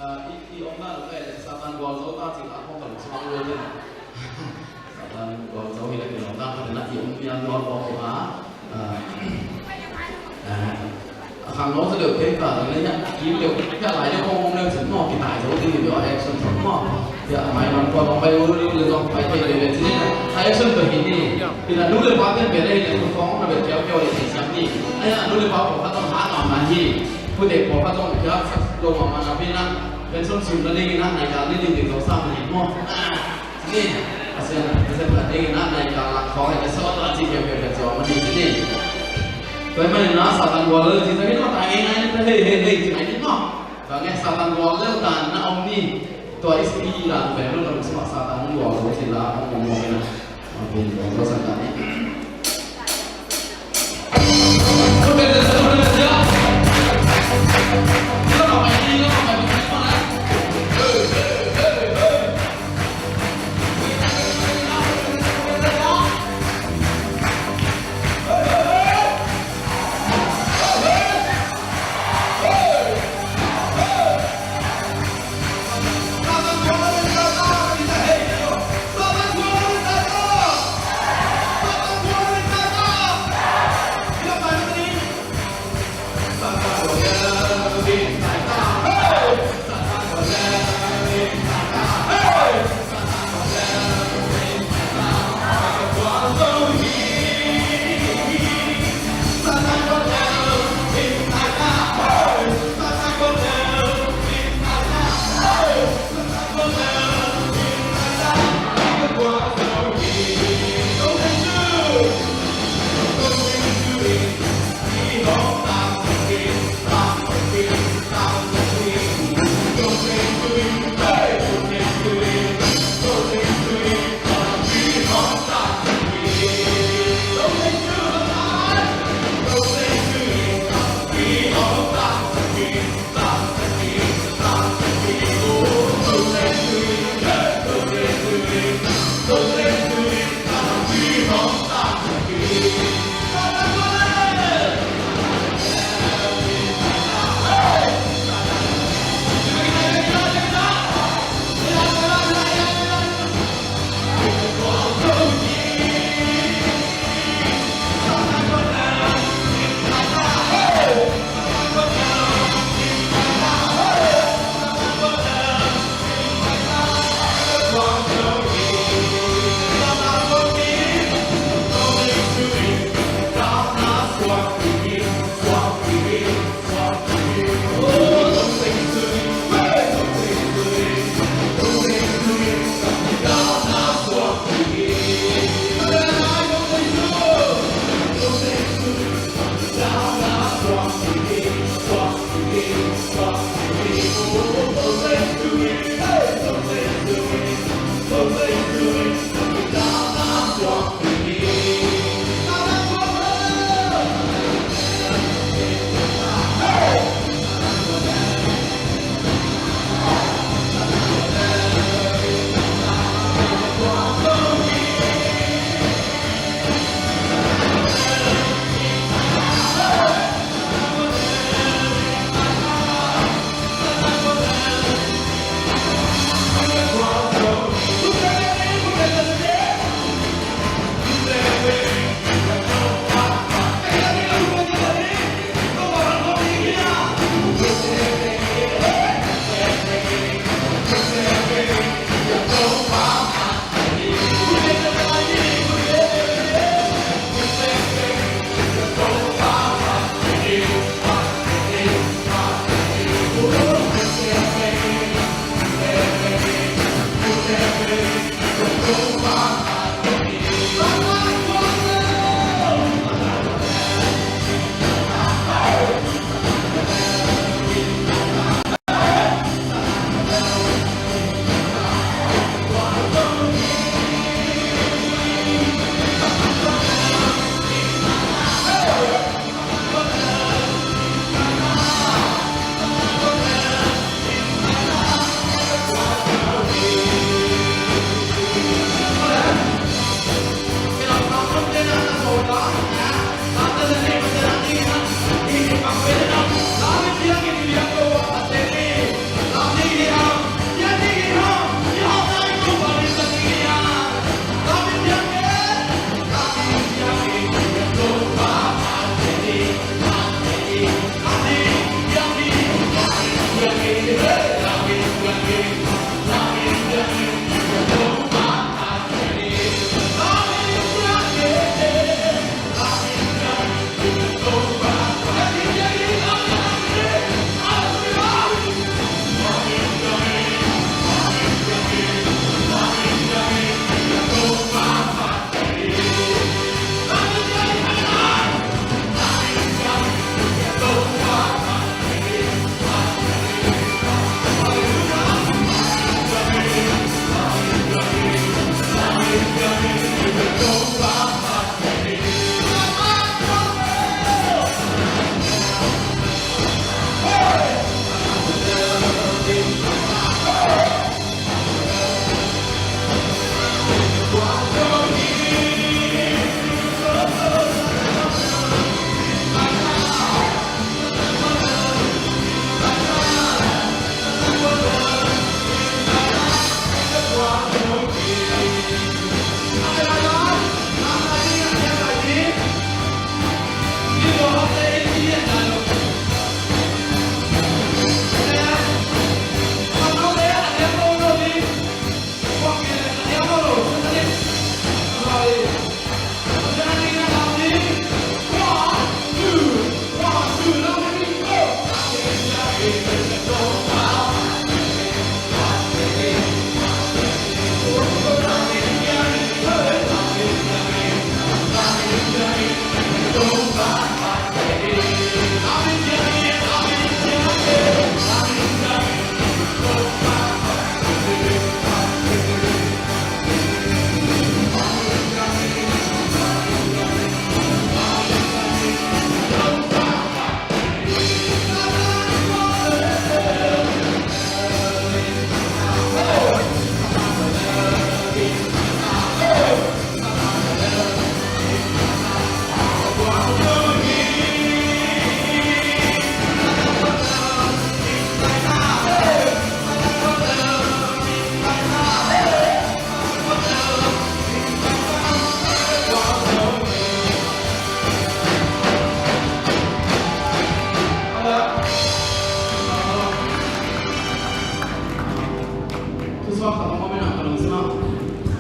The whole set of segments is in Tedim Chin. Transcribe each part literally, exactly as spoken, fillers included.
I, i omna lo kai le Satan gualzo ta cih a kong kan suang lo le. Satan gualzo hi le kilawm ta ka na i om pian lo ko a. A khang lo sa deuh kei ka le ya kim deuh ya lai deuh kong om le cin mo kitai zo ding deuh action thong mo. Ya mai lam ko long pai u le long pai pai le le cin action to hi ni. Pina nu le pa pen pe le le kong na be kiau kiau le cin siam ni. Aya nu le pa ko ka tong ha na ma hi. Pu de ko ka tong ya lo ma ma na pina. Pen som sim na ding na nai ka ni ding ding zo sa ma hi mo. Ni, Pasian, Pasian ta ding na nai ka la khong ai ka so ta ci pia pia pia zo ma ni ni. Tua ma ni na Satan gual le ci ta ni ma ta ngai ngai ni ta hei hei hei ci ngai ni ma. Ba ngai Satan gual le ta na om ni. Tua i si i la pe lo lo sma Satan gual lo ci la om om om na. Om om lo Satan ni.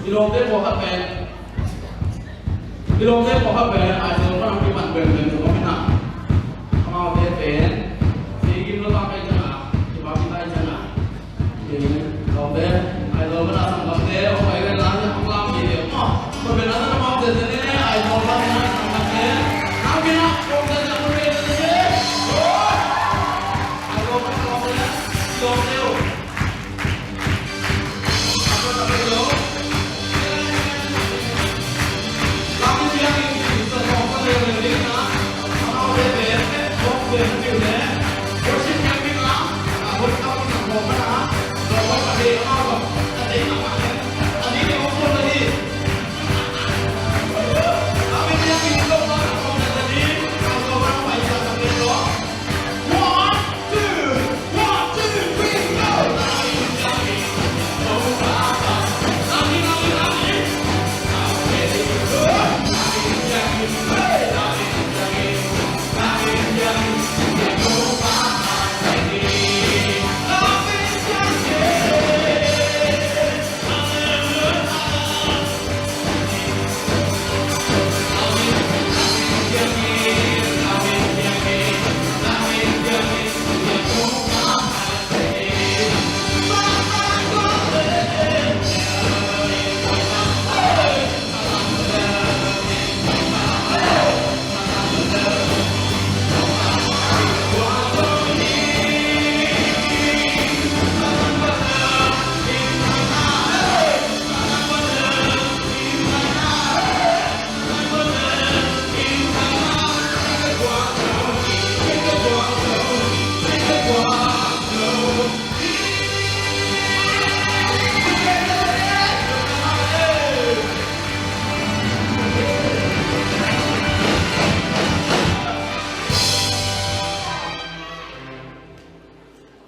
I lawmte pawlkhat pen, i lawmte pawlkhat pen Aizawl pan a kipan bengmeng tung om in ah, amaute pen ei gim lo tak ahih ciang a, kipapi tak ahih ciang a, ei lawmte Aizawl pan a sanggamte hong pai ven la, hong lam kei ve maw. Tua pen a, amaute pen Aizawl pan a sanggamte, nang pen a lawmte, nang pen a lawmte, Aizawl pan a lawmte, i lawmte uh.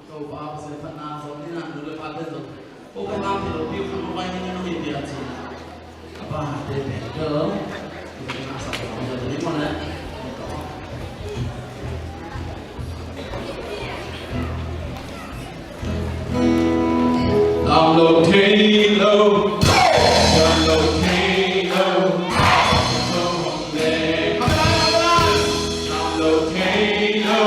Topa Pasian phatna zong ni, na nu le pate zong ko ka lam hi lo pi khang lo pai ni na hi bia ci. Apa te pe ko. Lam lo thei lo, lam lo thei lo, lam lo thei lo.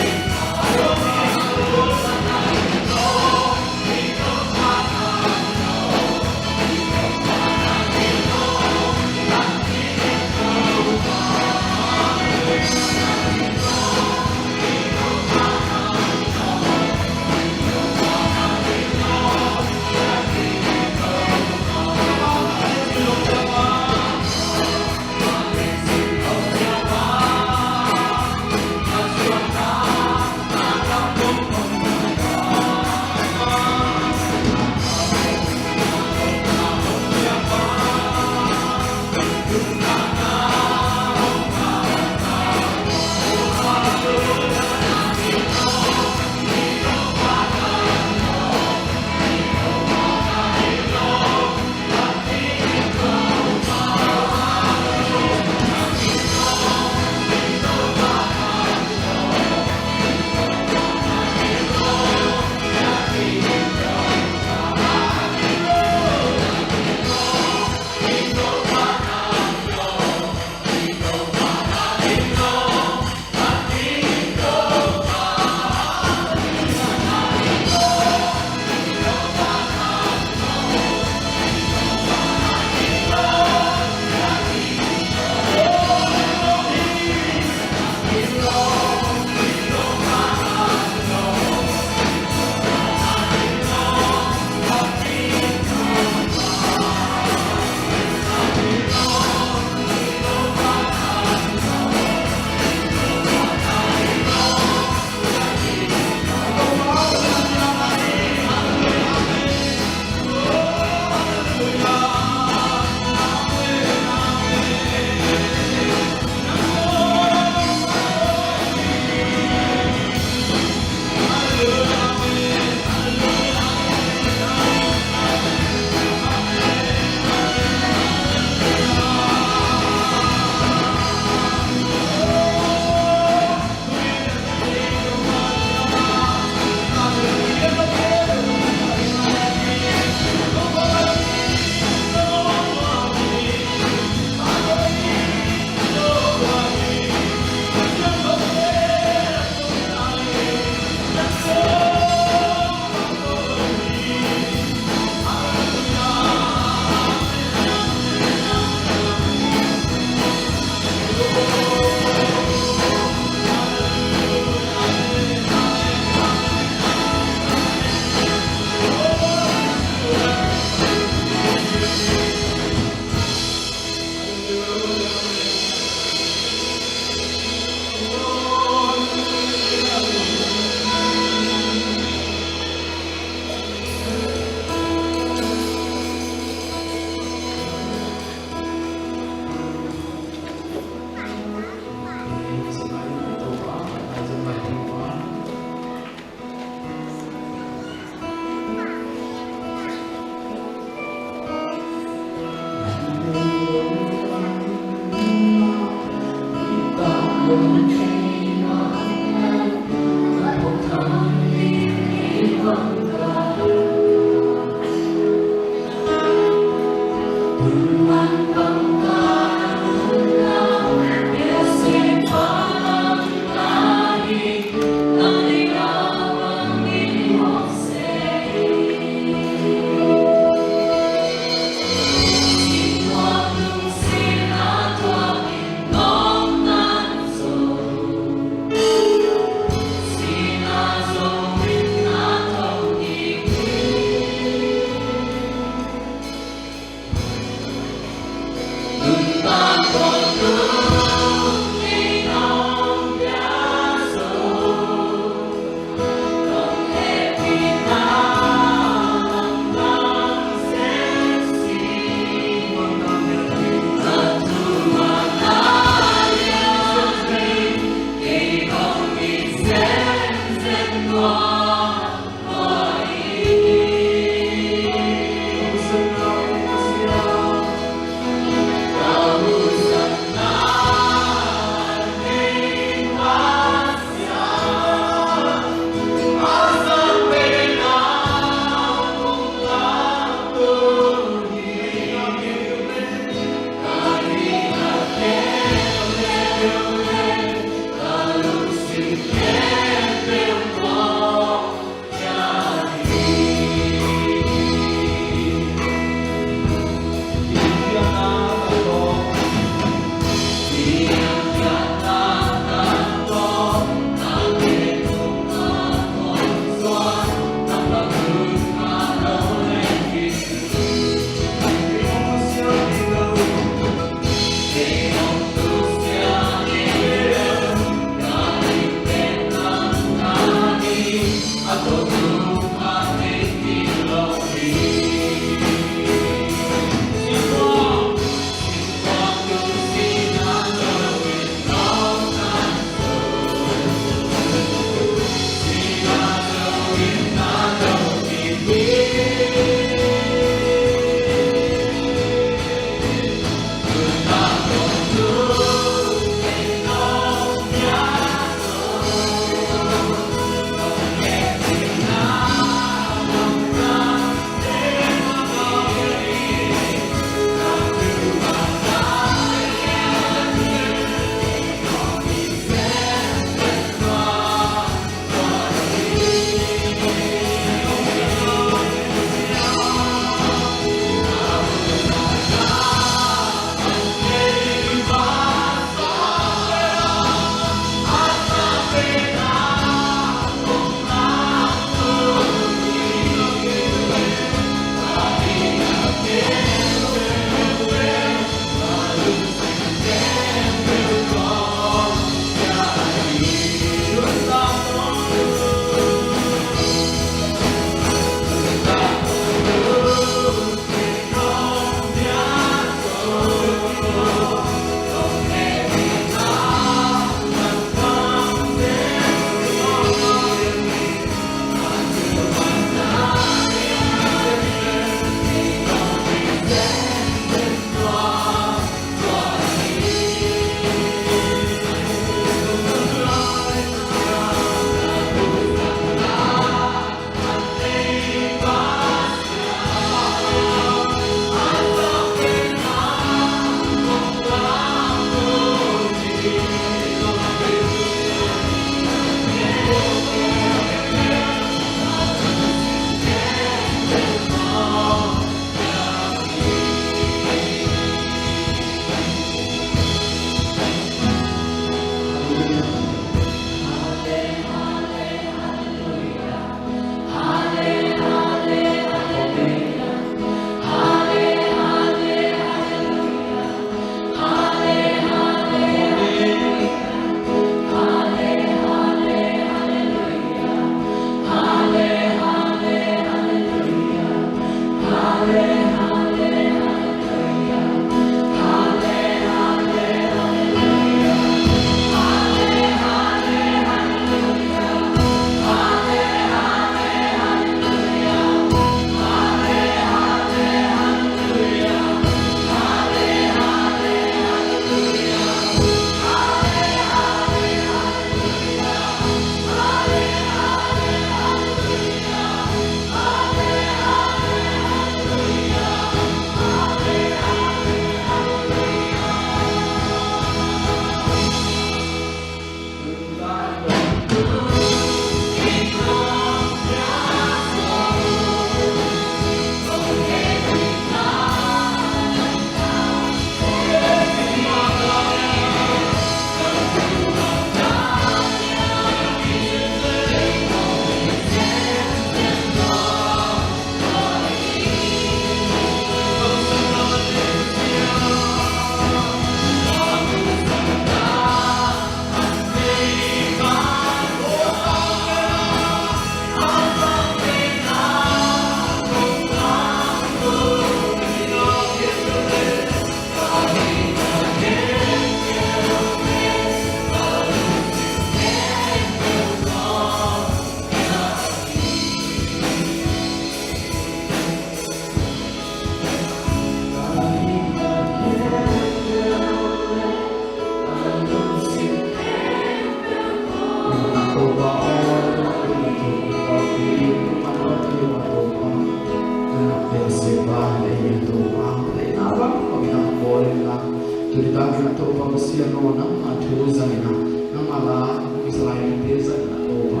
Tuni takin a Topa Pasian aw, nangma thu zangin a, nangma la hong kisa lai mite zangin a Topa,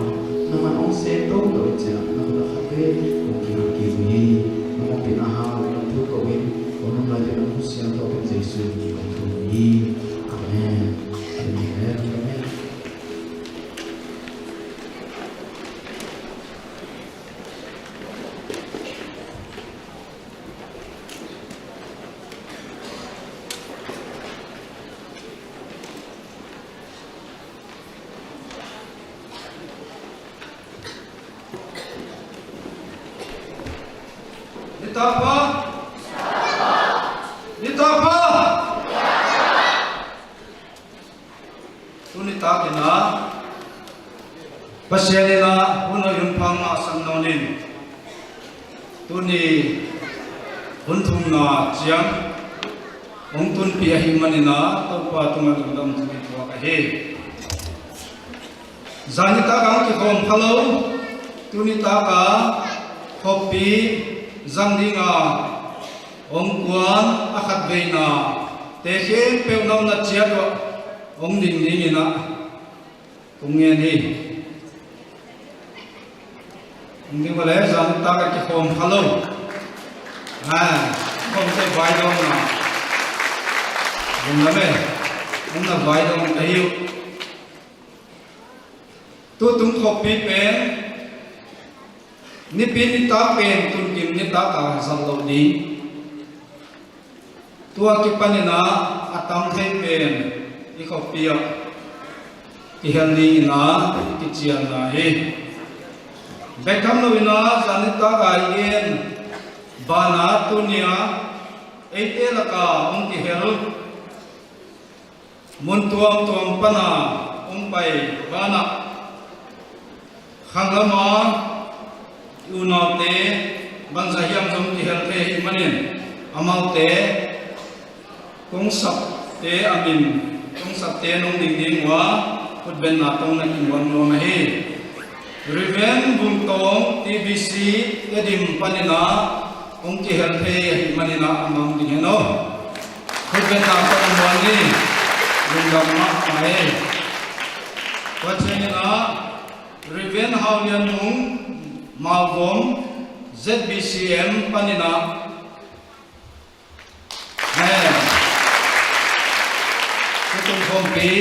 nangman hong sem toto in ciangin a, na khut a khat vei hong kihel kik uh hi. Nang ompihna hang nang thu ko in, ko nang lai te nang Pasian tawh pen Jesuh min hong thum hi. Amen. Amen. Amen. Nitapa. Nitapa. Tuni takin a Pasian in a hun hoih hun pha hong maisak nawn in, tuni hun thumna ciang hong tunpih ahih manin a Topa tungah lungdam thu i thuak ahi. Zan nitak a hong kikhawm kha lo, tuni tak a khoppi zang ding a hong kuan a khatveina te khempeuh na omna ciat uah hong ding dingin a kong ngen hi. Hong ding uh le, zan nitak a kikhawm kha lo. A, khawmte vai dawngna. Lungdam e. Hong na vai dawng ka hi uh. Tutung khoppi pen Nipi nitak pen tunkim nitak a zat loh ding. Tua kipanin a, a tam thei pen i khoppi ah kihel dingin a kicianna hi. Bek tham loin a, zan nitak a i gen banah tuni a eite lak a hong kihel mun tuamtuam pan a hong pai banah, khang lam a i unaute bangzah hiam zong kihel thei ahih manin, amaute kong sapte a min, kong sapte nong ding ding uh a, khutbetna tawh na kimuan nuam ahi. Reverend Vung Tawng, T B C Tedim panin a hong kihel thei ahih manin a, amah hong ding hen aw. Khutbetna tawh na muan ni. Lungdam mahmah hi. Tua ciangin a Reverend Hau Lian Nung, Mauvom, Z B C M panin a Amen. Tutung khoppi,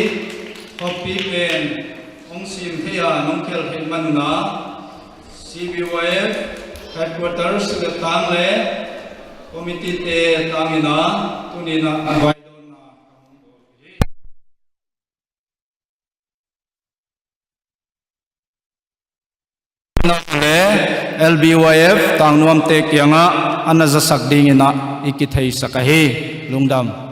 khoppi pen hong sim thei a nong kihel theih man un a, C B Y F headquarters le tang le committee te tangin a tuni in a invite dawnna ka hong bawl hi. Le L B Y F tangnuamte kiangah a na zasak dingin ah i kitheisak ahi. Lungdam.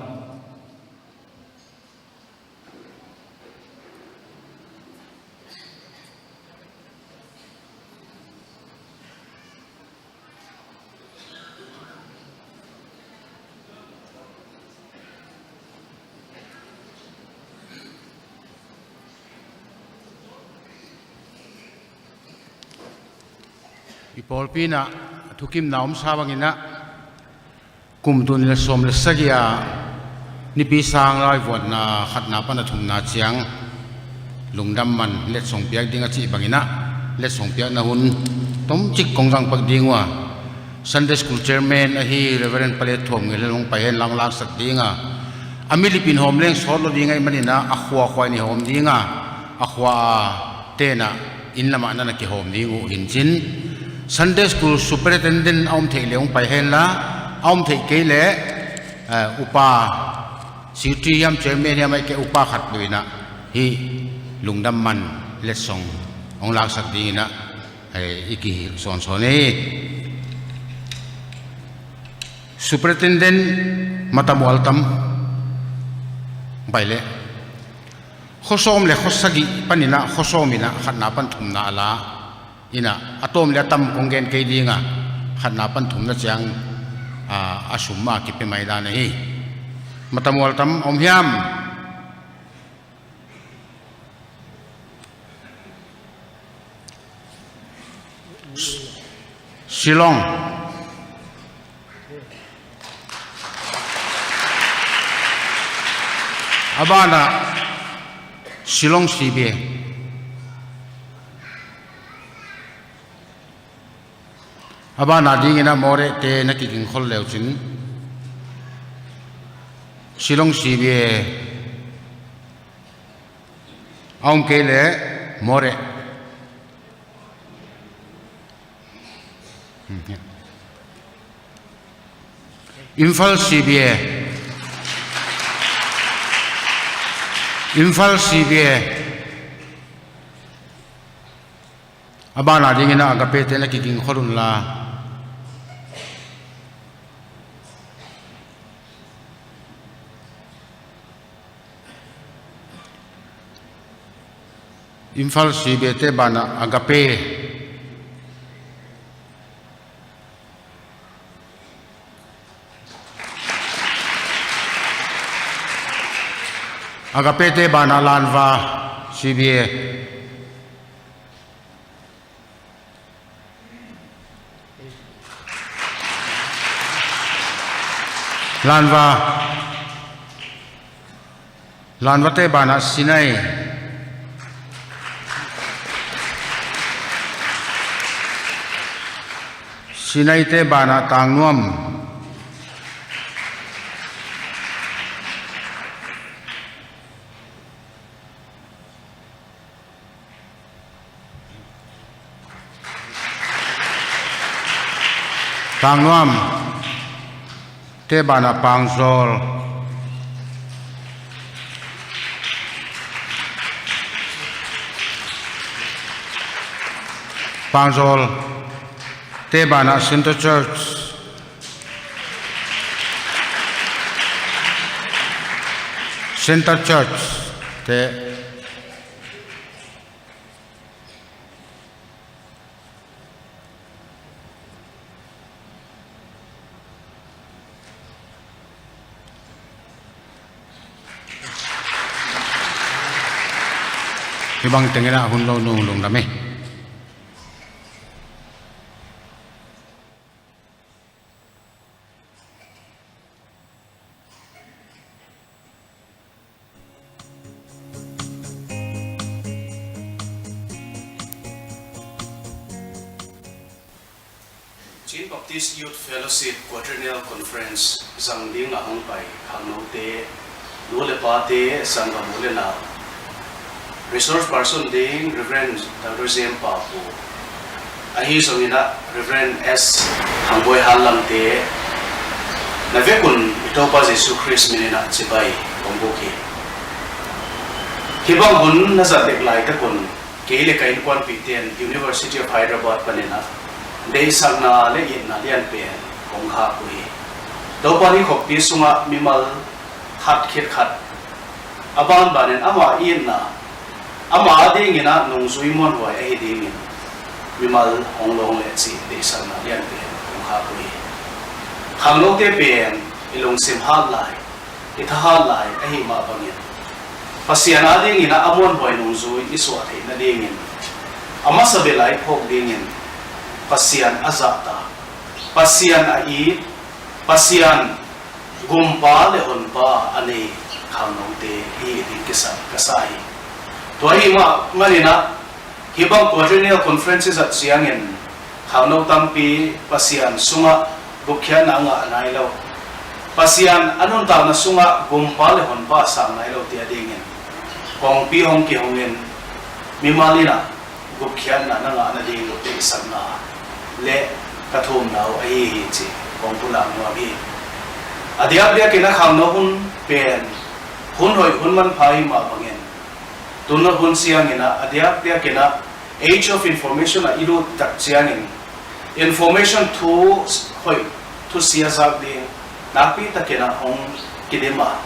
I pawlpi in ah thukimna omsa bangin ah, kum tul nih le sawm le sagih a nipi sang laivuanna khatna pan a thumna ciang lungdam man letsong piak ding a cih bangin ah, letsong piakna hun tomcik kong zang pak ding uh a, Sunday School Chairman ahi Reverend Palethuam Ngelhel hong pai hen la hong laksak ding a, a milip in hawm leng sawt lo ding ahih manin ah, a khua khua in i hawm ding a, a khua a ten ah inn lamah na na kihawm ding uh hi cin. Sunday School Superintendent a om theih leh hong pai hen la, a om theih kei leh, eh, upa, secretary hiam chairman hiam ahih kei upa khat lo in ah, hih lungdam man letsong hong laksak dingin ah, eh, i kihilh sawnsawn hi. Superintendent Matamual Tam, pai leh. Khuasawm le khuasagih panin ah, khuasawm in ah khatna pan thumna a la in ah, a tawm le a tam kong gen kei ding a, khatna pan thumna ciang, a, a sum a kipia mai dan ahi. Matamual Tam om hiam? Shillong. A banah Shillong C B A. A banah dingin ah Moreh te na kigingkhol le uh cin. Shillong C B A a om kei leh Moreh. Imphal C B A. Imphal C B A. A banah dingin ah Agape te na kigingkhol un la. Imphal C B A te banah Agape. Agape te banah Lanva C B A. Lanva. Lanva te banah Sinai. Sinai te banah Tangnuam. Tangnuam te banah Pangzawl. Pangzawl te banah Center Church. Center Church te. Hih bang tengin ah hun lo nung lungdam hi. Chin Baptist Youth Fellowship Quadrennial Conference zang dingah hong pai khangnote, nu le pate, sanggam u le nau, resource person ding Reverend Doctor Jem Papu, ahi zongin ah Reverend S Hangbuai Hanlangte, na vekun i Topa Jesu Khrist min in ah chibai kong buk hi. Hih bang hun na zat dek laitakun kei le ka innkuanpihte in University of Hyderabad panin ah deihsakna le itna lianpen hong khak uh hi. Topa in khoppi sungah mimal khat khit khat a banbanin ama itna, ama adingin ah nungzui muanhuai ahi dingin mimal hong lawng leh cih deihsakna lianpi hong khak uh hi. Khangnote pen i lungsim hat lai, i thahat lai ahi mah bangin Pasian adingin ah a muanhuai nungzui i suah theih nadingin a masa bel ah i phawk dingin Pasian a zahtak, Pasian a it, Pasian gumpa le honpa a nei khangnote hi ding kisam ka sa hi. Tua ahi mah manin ah hih bang quadrennial conference i zat ciangin khangno tampi Pasian sungah gupkhiatna a ngah nai lo, Pasian a nuntakna sungah gumpa le honpa a sang nai lote adingin kongpi hong kihongin mimal in ah gupkhiatna na ngah nading uh deihsakna le ka thumna uh ahi hi cih kong pulak nuam hi. A diakdiakin ah khangno hun pen hun hoih hun manpha ahi mah bangin tun hun ciangin ah a diakdiakin ah age of information ah i lut tak ciangin information thu hoih, thusia zak ding nakpi takin ah hong kidim a,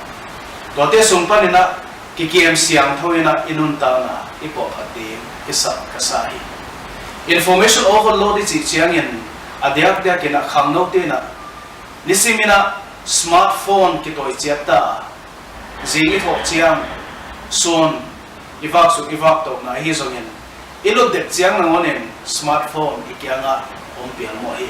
tuate sung panin ah kikiam siangtho in ah i nuntakna i pawlphat ding kisam ka sa hi. Information overload i cih ciangin a diakdiakin ah khangnote in ah nisimin ah smartphone kitawi ciat ta a, zing i thawh ciang sun i vak suk i vak tohna ahi zongin i lut dek ciang nangawnin smartphone i kiangah hong pial mawh hi.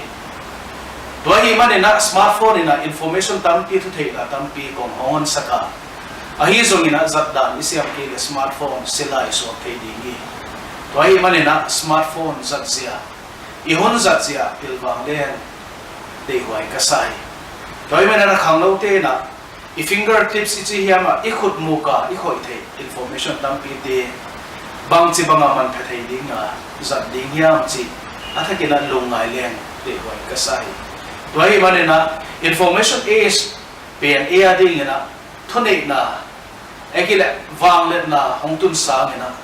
Tua ahi manin ah smartphone in ah information tampi, thutheihna tampi kong hong honsak a, ahi zongin ah zatdan i siam kei leh smartphone sila i suak thei ding hi. Tua ahi manin ah smartphone zatzia, i hun zatzia pilvang leng deihhuai ka sa hi. Tua ahi manin ah khangnote in ah i fingertips i ci hiam ah i khutmuk a i khoih theih information tampite bangci banga manpha thei dinga zat ding hiam cih a thakin ah lungngai leng deihhuai ka sa hi. Tua ahi manin ah information age pen ei adingin ah thuneihna, ei kei leh vangliatna hong tun sangin ah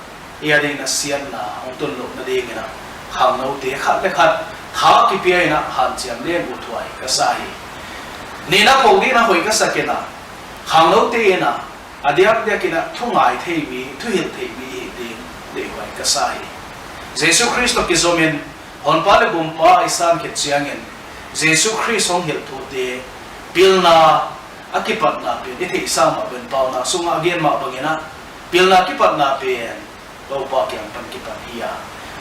ei adingin ah siatna hong tun loh nadingin ah khangnote khat le khat tha kipia in ah hanciam leng uthuai ka sa hi. Nihna phawk dingin ah hoih ka sak in ah khangnote in ah a diakdiakin ah thungai thei mi, thuhilh thei mi hi ding deihhuai ka sa hi. Jesu Khrist tawh kizomin honpa le gumpa i san khit ciangin Jesu Khrist hong hilh thute pilna a kipatna pen i theihsa mah pen Paunak sungah a gen mah bangin ah pilna kipatna pen Topa kiang pan kipat hi a,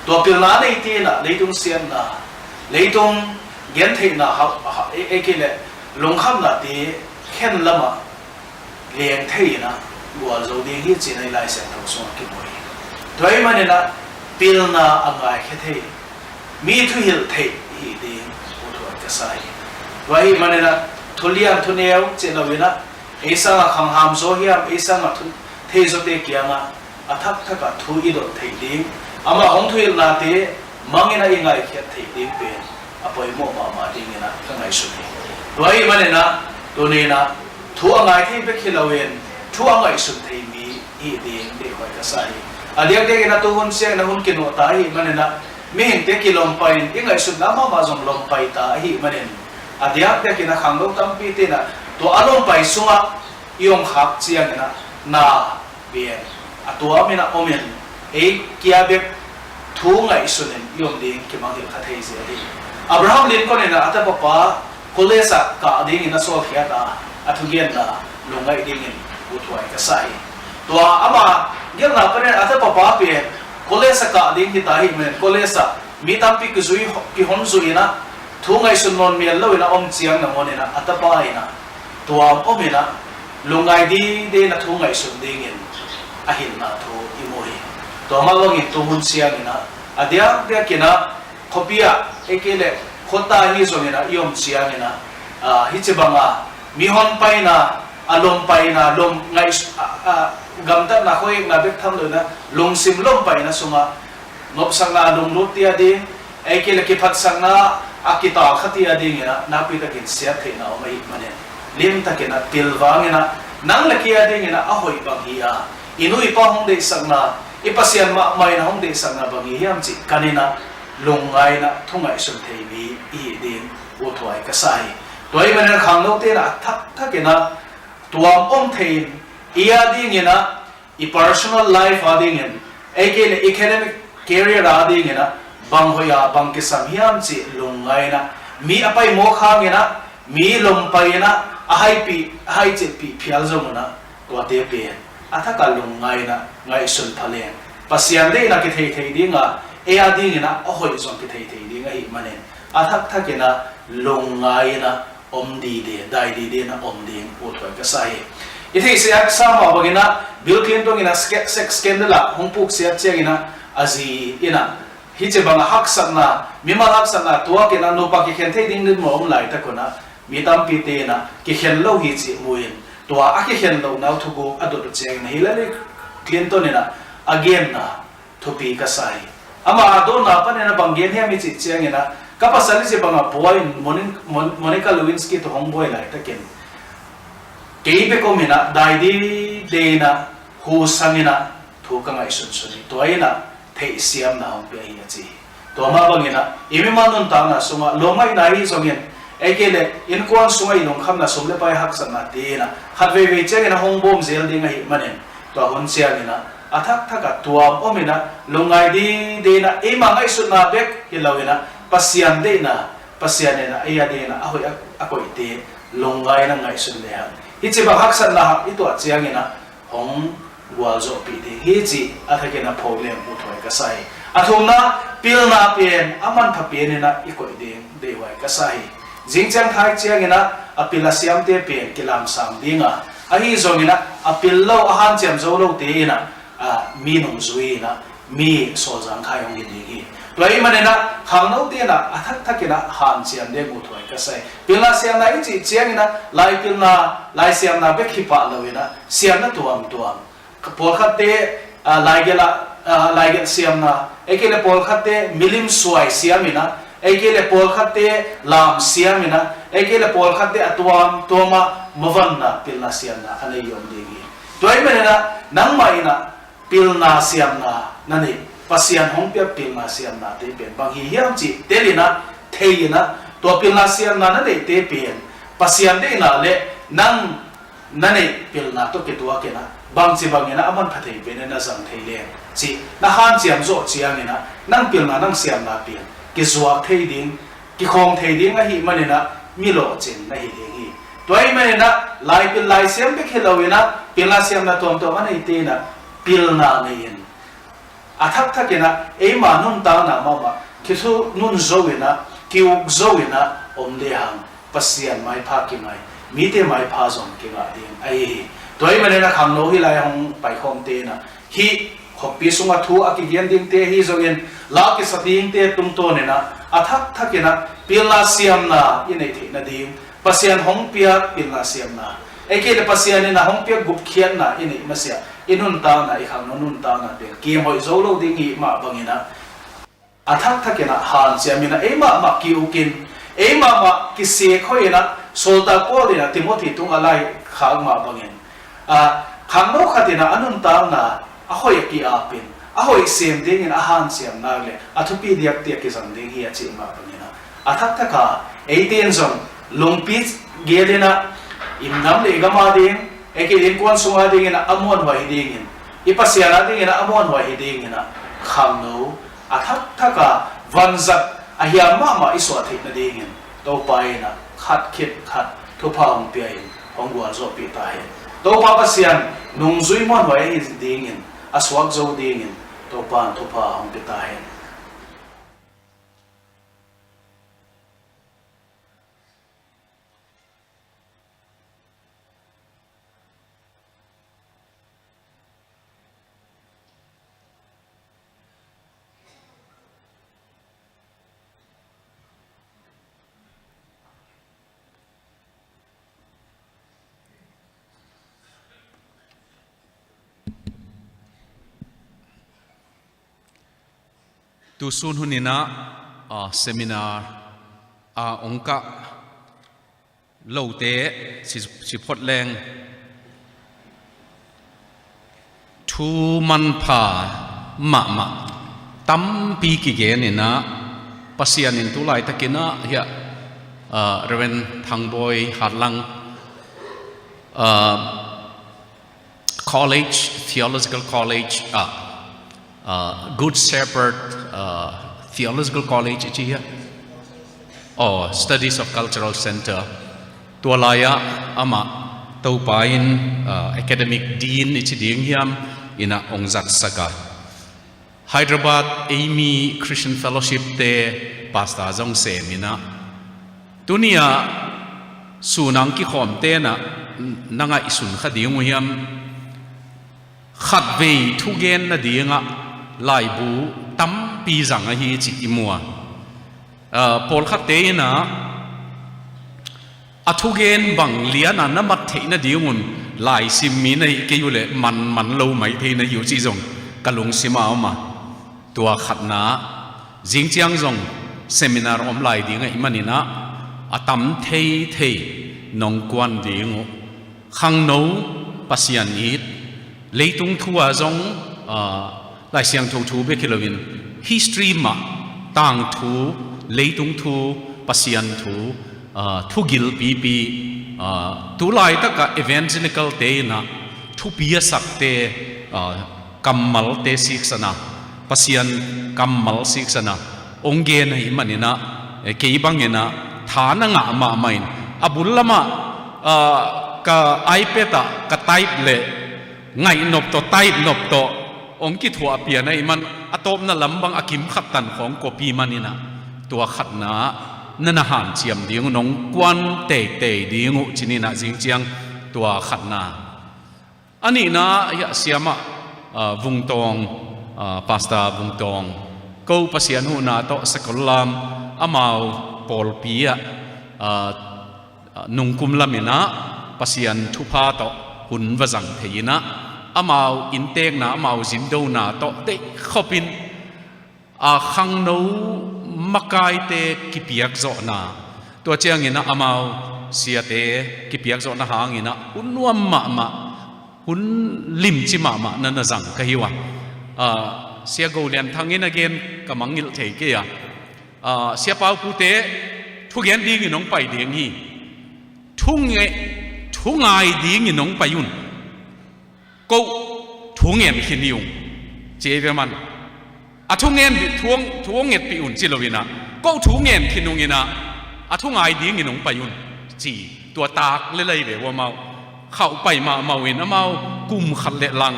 tua pilna a neite in ah leitung siatna, leitung gentheihna hau, hau, ei, ei kei leh lungkhamnate khen lamah leng thei in ah gualzo ding hi ci-in ah i Lai Siangtho sungah kimu hi. Tua ahi manin ah pilna a ngaikhia thei, mi thuhilh theih hi ding uthuai ka sa hi. Tua ahi manin ah thulian thuneu cih loin ah ei sangah khangham zaw hiam, ei sangah thu thei zawte kiangah a thakthakah thu i dot theih ding, amah hong thuhilhnate mangin ah i ngaikhiat theih ding pen a poimawh mahmah dingin ah ka ngaihsun hi. Tua ahi manin ah tuni in ah thu a ngai thei bek hi loin thu a ngaihsun thei mi hi ding deihhuai ka sa hi. A diakdiakin ah tu hun ciangin ah hun kinuah ta ahi manin ah mihingte kilawm pai in i ngaihsutna mahmah zong lawm pai ta ahi manin a diakdiakin ah khangno tampite in ah tua a lawm pai sungah i om khak ciangin ah na pen a tuam in ah om in ei kia bek thu ngaihsun in i om ding kimangngilh kha thei zel hi. Abraham Lincoln in ah a tapapa college ah kah dingin a sawlkhiat a, a thugenna lungngaih dingin uthuai ka sa hi. Tua ama gelhna panin a tapapa pen college ah kah ding hi ta ahi manin college ah mi tampi kizui, kihon zui in ah thu ngaihsun nawn mial lo in ah om ciang nangawn in ah a tapa in ah tuam om in ah lungngai dide in ah thu ngaihsun dingin a hilhna thu i mu hi. Tua mah bangin tu hun ciangin ah a diakdiakin ah khuapi ah ei kei leh khuata hi zongin ah i om ciangin ah, ah, hih ci banga mihon paina, a lawm paina, lawm ngaih, ah, ah, gamtatna khuaikna bek tham lo in ah lungsim lawm paina sungah nopsakna a lunglut tia ding, ei kei leh kiphatsakna a kitalkha tia dingin ah nakpi takin siat theihna om ahih manin limtakin ah pilvangin ah nang le kei a dingin ah a hoih bang hi a, i nu i pa hong deihsakna, i Pasian mahmah in ah hong deihsakna bang hi hiam cih kan in ah lungngai in ah thu ngaihsun thei mi i hih ding uthuai ka sa hi. Tua ahih manin khangnote in a thakthak in a tuam om thei in, i a dingin a, i personal life a dingin, ei kei le academic career a dingin a, bang hoih a bang kisam hiam cih lungngai in a, mi a pai mawk hangin a, mi lom pai in a, a haipih, a haicilhpih phial zong un a, tuate pen a thak a lungngai in a ngaihsun pha leng, Pasian deihna kithei thei ding a, ei a dingin a a hoih zong kithei thei ding ahih manin, a thakthak in a lungngai in a om dide, dai dide in a om ding uthuai ka sa hi. I theihsiat sa mah bangin a, Bill Clinton in a ske-, sex scandal ah hong puksiat ciangin a, a zi in a hih ci bang a haksatna, mimal haksatna tuak in a, nupa kikhen thei ding dinmun a om laitak un a, mi tampite in a kikhen lo hi cih mu in, tua a kikhen lohna uh thuguk a dot uh ciangin a, Hillary Clinton in a a genna thupi ka sa hi. Amah a dawnna panin a bang gen hiam i cih ciangin a, ka pasal i ci bang a buai in, Moni-, Mon-, Monica Lewinsky tawh hong buai laitakin, kei bek om in a, dai dide in a, hu sang in a, thu ka ngaihsunsun hi. Tua in a theihsiamna hong pia hi a ci hi. Tua mah bangin a, i mimal nuntakna sungah lungngaihna hi zongin, ei kei le innkuan sungah i lungkhamna, sum le pai haksatna te in a, khat veivei ciangin a hong bawm zel ding ahih manin, tua hun ciangin a, a thakthak a tuam om in a, lungngai dide in a, eima ngaihsutna bek hi lo in a, Pasian deihna, Pasian in a ei a dingin a a hoih a, a koihte lungngai in a ngaihsun le hang, hih ci bang haksatna hang i tuah ciangin a hong gualzawhpih ding hi cih a thak in a pho leng uthuai ka sa hi. A thumna, pilna pen a manpha pen in a i koih ding deihhuai ka sa hi. Zing ciang thai ciangin a, a pil a siamte pen kilamsang ding a, ahi zongin a, a pil lo, a hanciam zo lote in a, a, mi nungzui in a, mi sawlzang khai hong hi ding hi. Tua ahih manin a, khangnote in a, a thakthak in a hanciam ding uthuai ka sa hi. Pilna siamna i cih ciangin a, lai pilna, lai siamna bek hi pah lo in a, siamna tuamtuam, pawlkhatte, a, laigelh a, a, laigelh siamna, ei kei le pawlkhatte milim suai siam in a, ei kei le pawlkhatte lam siam in a, ei kei le pawlkhatte a tuamtuam a mavanna, pilna siamna a nei om ding hi. Tua ahih manin a, nangmah in a pilna siamna na neih, Pasian hong piak pilna siamnate pen bang hi hiam cih tel in a, thei in a, tua pilna siamna na neihte pen Pasian deihna le nang na neih pilna tawh kituak in a, bangci bangin a a manpha thei pen in a zang thei leng cih na hanciam zawh ciangin a, nang pilna nang siamna pen kizuak thei ding, kikhawng thei ding ahih manin a, mi lawhcing na hi ding hi. Tua ahih manin a, lai pil lai siam bek hi lo in a, pilna siamna tuamtuam a neite in a, pilna nei in, a thakthak in a, eima nuntakna mahmah kithu nun zo in a, ki-uk zo in a om le hang, Pasian maipha kingai, mite maipha zong kingah ding ahi hi. Tua ahih manin a, khangno hih lai hong paikhawmte in a, hih khoppi sungah thu a kigen dingte ahi zongin, la kisa dingte tungtawn in a, a thakthak in a pilna siamna i neih theih nading, Pasian hong piak pilna siamna, ei kei le Pasian in a hong piak gupkhiatna i neih masiah, i nuntakna, i khangno nuntakna pen kiam hoih zo lo ding i hih mah bangin a, a thakthak in a hanciam in a, eimah mah ki-uk in, eimah mah kisek hoih in a, sawltak Paul in a Timothy tungah a laikhak mah bangin, a, khangno khat in a a nuntakna a hoih a ki-ap in, a hoih sem dingin a hanciam nak le a thupi diakdiak kizang ding hi a cih mah bangin a, a thakthak a eite in zong lungpi gel in a, i nam le i gam a ding, ei kei le innkuan sung a dingin a muanhuai hi dingin, i Pasian a dingin a muanhuai hi dingin a, khangno a thakthak a vanzat a hiam mahmah i suah theih nadingin Topa in a khat khit khat thupha hong pia in hong gualzawhpih ta hen. Topa Pasian nungzui muanhuai ahi dingin, a suak zo dingin Topa in thupha hong pia ta hen. Tusun hun in a, a, seminar a ong kah lote si, si phot leng, thu manpha mahmah tampi kigen in a, Pasian in tu laitakin a hiah, uh, Reverend Thangbawi Hatlang, uh, College, Theological College, uh, uh, Good Shepherd, uh, Theological College, i ci hia? Oh, Studies of Cultural Center. Tua lai-ah amah Topa in, uh, Academic Dean i ci ding hiam, in ah hong zatsak a. Hyderabad Eimi Christian Fellowship te pastor zong sem in ah, tuni-ah sun a hong kikhawmte in ah na ngaihsun kha ding uh hiam? Khatvei thugen nadingah laibu tampi zang ahi cih i mu a. Ah, pawlkhatte in ah a thugen bang lian a na mat theih nadingun laisim mi na hi kei uh leh manman lo mai thei na hi uh cih zong ka lungsim ah om a. Tua khatna, zingciang zong seminar om lai ding ahih manin ah a tam theithei nong kuan ding uh. Khangno, Pasian it, leitung thu ah zong, ah, Lai Siangtho thu bek hi loin history mah, tangthu, leitung thu, Pasian thu, ah, thugil pipi, ah, tu laitakah evangelical te in ah thupi a sakte, ah, kammalte siksan a, Pasian kammal siksan a hong gen ahih manin ah, eh, kei bangin ah tha na ngah mahmah in, a bul lamah, ah, ka iPad ah ka type leh ngaihnop tawh, type nop tawh hong kithuah pian ahih man a tawpna lam bang a kim khat tan khawng copy manin ah, tua khatna na na hanciam ding uh, nong kuan teitei ding uh ci-in ah zingciang tua khatna. A nihna hiah siamah, ah, Vung Tawng, ah, Pastor Vung Tawng, ko Pasian huhna tawh Sakollam amau pawlpi ah, ah, nungkum lam in ah Pasian thupha tawh hun va zang thei in ah, amau inntekna, amau zindona tawh deih khopin, a, khangno makaite kipiakzawhna, tua ciangin ah amau siate kipiakzawhna hangin ah hun nuam mahmah, hun limci mahmah na na zang ka hi uh a. A, Sia Go Lian Thang in a gen ka mangngilh thei kei a. A, Sia Pau Pu te thugen dingin hong pai ding hi. Thu nge, thu ngai dingin hong pai un. Ko thu ngen khin hi ung, ci ei ve man. A thu ngen dih, thu hong, thu hong ngetpih un ci lo in ah, ko thu ngen khin ung in ah, a thu ngai dingin hong pai un, ci. Tua tak le lai ve uh amau. Khauh pai mahmah uh in amau kum khat le lang,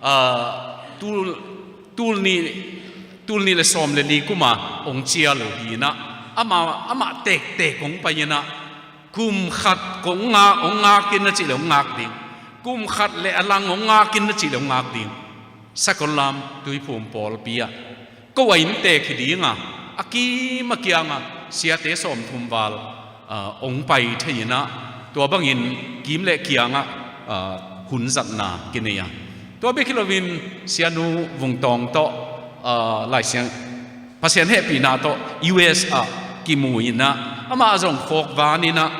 ah, tul, tul nih, tul nih le sawm le li kum a hong cia lo hi in ah, amah, amah tektek hong pai in ah, kum khat kong ngak, hong ngak in na cih leh hong ngak ding. Kum khat le a lang hong ngak in na cih leh hong ngak ding. Sakollam Tuiphum pawlpi ah ko a inntek hi ding a, a kim a kiang ah siate sawmthum val, ah, hong pai thei in ah, tua bangin kim le kiang ah, ah, hun zatna kinei a. Tua bek hi loin Sianu Vung Tawng tawh, ah, Lai Siang, Pasian hehpihna tawh U S ah kimu in ah, amah zong khawkvan in ah,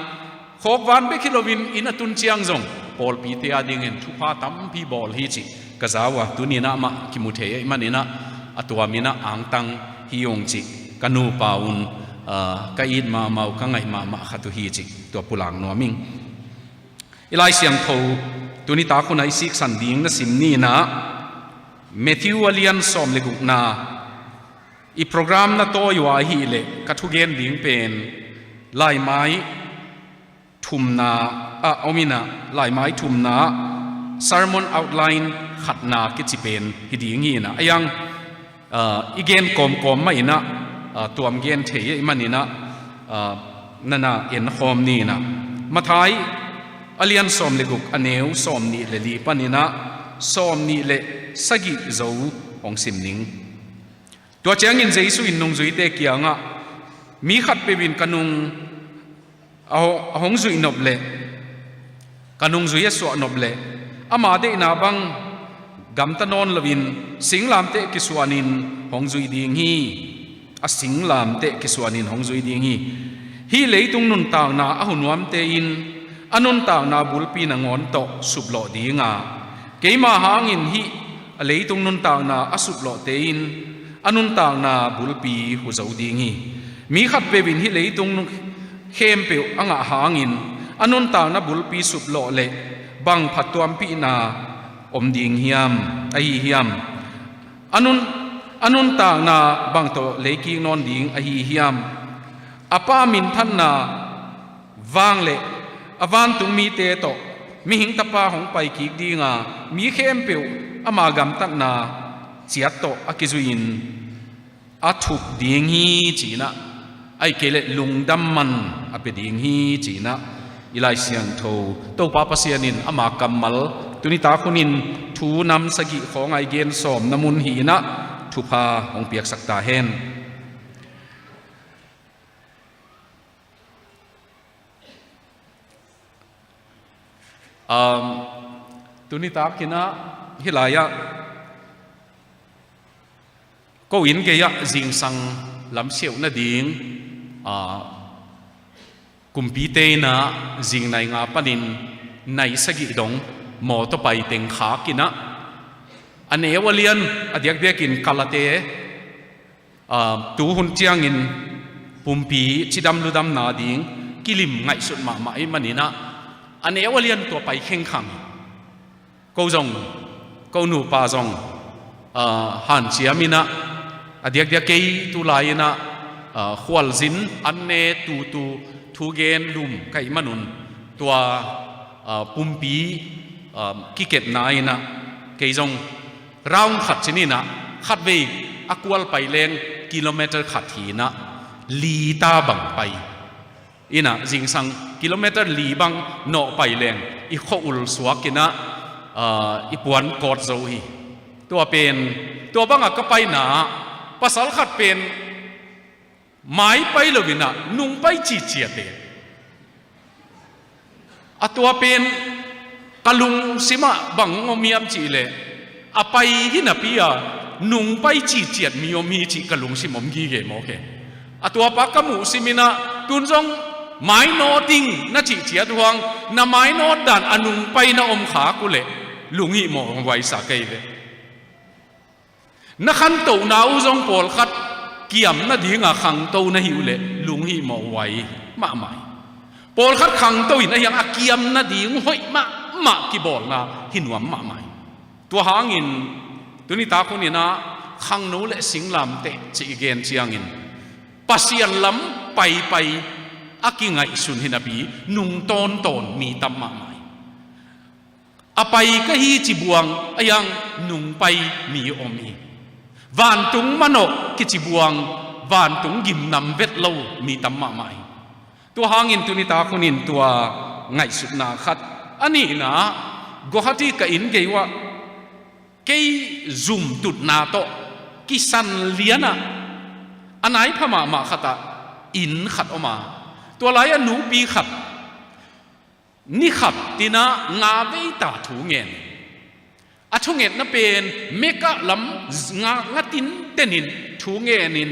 khawkvan bek hi loin inn a tun ciang zong pawlpite a dingin thupha tampi bawl hi cih ka za uh a, tuni in ah amah kimu thei ahih manin ah, a tuam in ah angtang hi ung cih ka nupa un, ah, ka it mahmah uh, ka ngaih mahmah khat uh hi cih tua pulak nuam ing. I Lai Siangtho tuni tak hun ah i siksan ding na sim ni in ah, Matthew a lian sawm le gukna, i program na tawi uh ahih leh ka thugen ding pen laimai thumna ah om in ah, laimai thumna ah sermon outline khatna kici pen hi ding hi in ah, a yang, ah, i gen kawmkawm mah in ah, ah, tuam gen thei ahih manin ah, ah, na na en khawm ni in ah. Matthai a lian sawm le guk, a neu sawm nih le li panin ah sawm nih le sagih zo hong sim ning. Tua ciangin Jesu in nungzuite kiangah, mi khatpeuh in ka nung a ho-, a hong zuih nop leh, ka nungzui a suah nop leh, ama deihna bang gamta nawn loin singlamteh kisuanin hong zui ding hi. A singlamteh kisuanin hong zui ding hi. Hih leitung nuntakna a hu nuamte in a nuntakna bulpi nangawn tawh suplawh ding a, keima hangin hih a leitung nuntakna a suplawhte in a nuntakna bulpi hu zo ding hi. Mi khatpeuh in hih leitung nun-, khempeuh a ngah hangin a nuntakna bulpi suplawh leh bang phattuampihna om ding hiam, ahi hiam? A nun, a nuntakna bang tawh leikik nawn ding ahi hiam? A Pa minthanna vang le a vantung mite tawh mihing Tapa hong paikik dinga mi khempeuh ama gamtatna ciat tawh a kizui-in a thuk ding hi ci-in ah, ahih kei leh lungdam man a pia ding hi ci-in ah, i Lai Siangtho Topa Pasian in ama kammal tuni tak hunin thu nam sagih khawng a i gen sawmna mun hi-in ah thupha hong piaksak ta hen. Um, tuni takin ah hih lai-ah ko inn gei-ah zingsang lamsiauh nading, ah, kumpite in ah zingnai nga panin nai sagih dong mawtaw pai teng khak in ah, a neu a lian a diakdiakin kalate, ah, tuhun ciangin pumpi cidam ludamna ding kilim ngaihsut mahmah ahih manin ah, a neu a lian tua pai khengkhang. Ko zong, ko nupa zong, ah, hanciam in ah, a diakdiak kei tu lai-in ah, ah, khualzin an ne tutu thugen lum ka hih manun tua, ah, pumpi, ah, kikepna in ah kei zong round khat ci-in ah, khatvei a kual pai leng kilometer khat hi-in ah, li ta bang pai in ah, zingsang kilometer li bang nawh pai leng i khua-ul suak in ah, ah, i puan kawt zo hi. Tua pen, tua bangah ka paina ah pasal khat pen mai pai lo-in ah nung pai citciat e. A tua pen ka lungsim ah bang om hiam cih leh, a pai hi napi-a nung pai citciat mi om hi cih ka lungsim om gige mawk e. A tuapa ka muhsim in ah, tun zong mainawt ing na cih ciat uh hang, na mainawt dan a nung pai na om khak uh leh lunghihmawh hong huaisa ka hi ve. Na khantohna uh zong pawlkhat kiam nadinga khangto na hih uh leh lunghihmawh huai mahmah hi. Pawlkhat khangto in a hiang a kiam nading uh hoih mahmah kibawlna hi nuam mahmah hi. Tua hangin tuni tak hunin ah khangno le singlamteh cih i gen ciangin Pasian lam paipai a kingaihsun hi napi nung tawntawn mi tam mahmah hi. A pai ka hi ci buang a hiang nung pai mi om hi. Vantung manawh kici buang vantung gimnam vet lo mi tam mahmah hi. Tua hangin tuni tak hunin tua ngaihsutna khat. A nihna, Guwahati ka inn gei uh ah kei zumtutna tawh kisan lian ah, a nai pha mahmah khat ah inn khat om a, tua lai-ah nupi khat ni khat in ah nga vei ta thu ngen. A thungetna pen mekah lam nga, nga tinten in thu ngen in,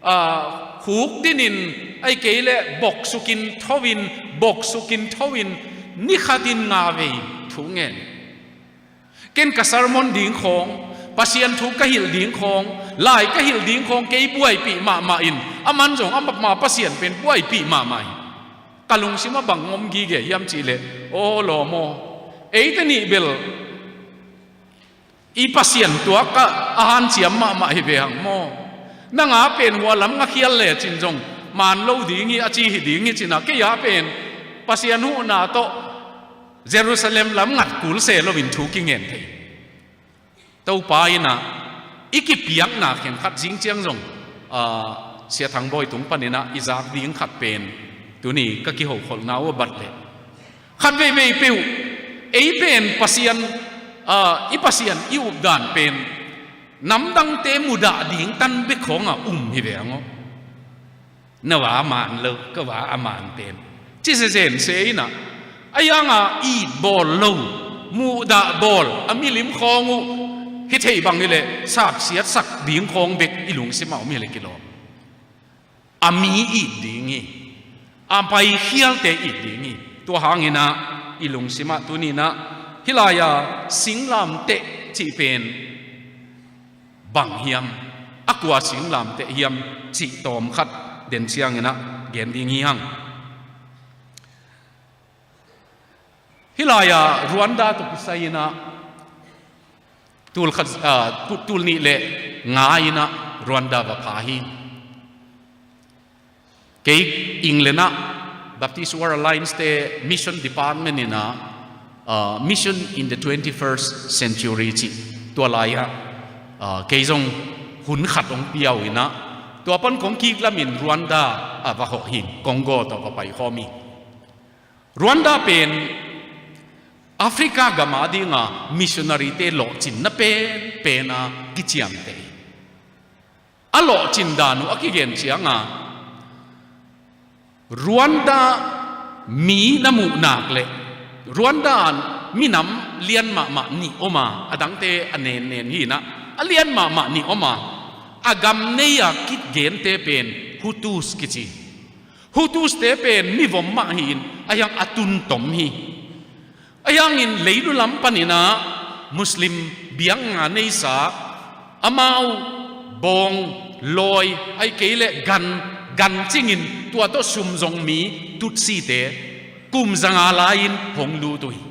ah, khuk din in, ahih kei leh boksuk in tho in, boksuk in tho in, ni khat in nga vei thu ngen. Ken ka sermon ding khawng, Pasian thu ka hilh ding khawng, lai ka hilh ding khawng kei buaipih mahmah in, aman zong amah Pasian pen buaipih mahmah hi. Ka lungsim ah bang om gige hiam cih leh, aw lawm aw, eite nih bel i Pasian tuak ah a hanciam mahmah hi ve hang maw. Nang a pen hua lam nga khial lecin zong man lo ding hi, a ci hi ding hi ci-in ah, kei a pen Pasian huhna tawh Jerusalem lam ngat kul se loin thu kingen thei. Topa in ah i kipiakna khenkhat zing ciang zong, ah, Sia Thang Bawi tung panin ah i zak ding khat pen tuni ka kihokholhna uh a bat leh, khat veivei peuh ei pen Pasian, ah, i Pasian i updan pen namdangte mudah ding tan bek khawngah um hi ve hang aw. Na va a man lo, ka va a man pen ci zenzen se in ah, a hiang a it bawl lo, muhdah bawl, a milim khawng uh hi thei bang hi leh saksiatsak ding khawng bek i lungsim ah om hi leh kilawm. A mi it ding hi, a paikhialte it ding hi. Tua hangin ah i lungsim ah tuni-in ah hih lai-a singlamteh cih pen bang hiam, a kua singlamteh hiam cih tawm khat den ciangin ah gen ding hi hang. Hih lai-ah Rwanda tawh kisai-in ah tul khat, ah, tu-, tul nih le nga-in ah Rwanda va pha hi. Kei England ah Baptist World Alliance te Mission Department in ah, ah, Mission in the twenty-first Century cih tua lai-ah, ah, kei zong hun khat hong pia uh in ah, tua pan kong kik lamin Rwanda ah va hawh hi, Congo tawh va paikhawm hi. Rwanda pen Africa gam a dinga missionary te lawhcinna penpen a kiciamteh hi. A lawhcin dan uh a kigen cianga Rwanda mi na muh nak leh Rwanda ah minam lian mahmah nih om a, a dangte a nennen hi in ah, a lian mahmah nih om a, a gam nei a kigente pen Hutus kici. Hutus te pen mivom mah hi-in a hiang a tuntom hi. A hiangin leilu lam panin ah Muslim biakna neisa, amau bawng, lawi, ahih kei leh gan, gan cingin tua tawh sum zong mi Tutsi te kum zanga lai-in hong lut uh hi.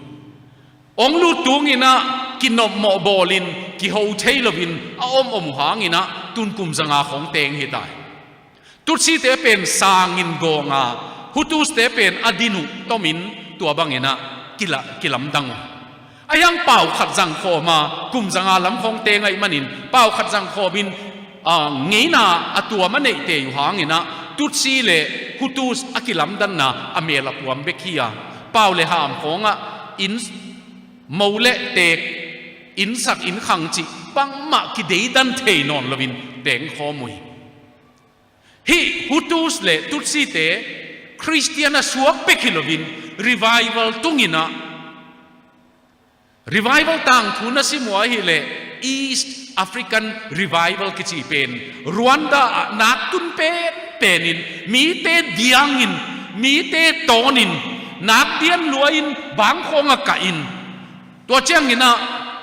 Hong lut tungin ah kinopmawh bawlin kiho thei loin a om om uh hangin ah tun kum zanga khawng teng hi ta hi. Tutsi te pen sangin gawng a, Hutus te pen a din uh tomin tua bangin ah kila-, kilamdang uh. A hiang pau khat zangkhawm a, kum zanga lam khawng teng ahih manin pau khat zangkhawmin, ah, ngeina a tuam a neih tei uh hangin ah Tutsi le Hutus a kilamdanna a mel a puam bek hi a, pau le ham khawngah inn, mo le teek, innsak innkhang cih bangmah kideidan thei nawn loin tengkhawm uh hi. Hih Hutus le Tutsi te Khristian a suak bek hi loin revival tungin ah, revival tangthu na sim uh ahih leh East African Revival kici pen Rwanda ah nak tun penpenin mite diangin, mite tawnin, nak dian lua-in bangkhawng a kahin, tua ciangin ah,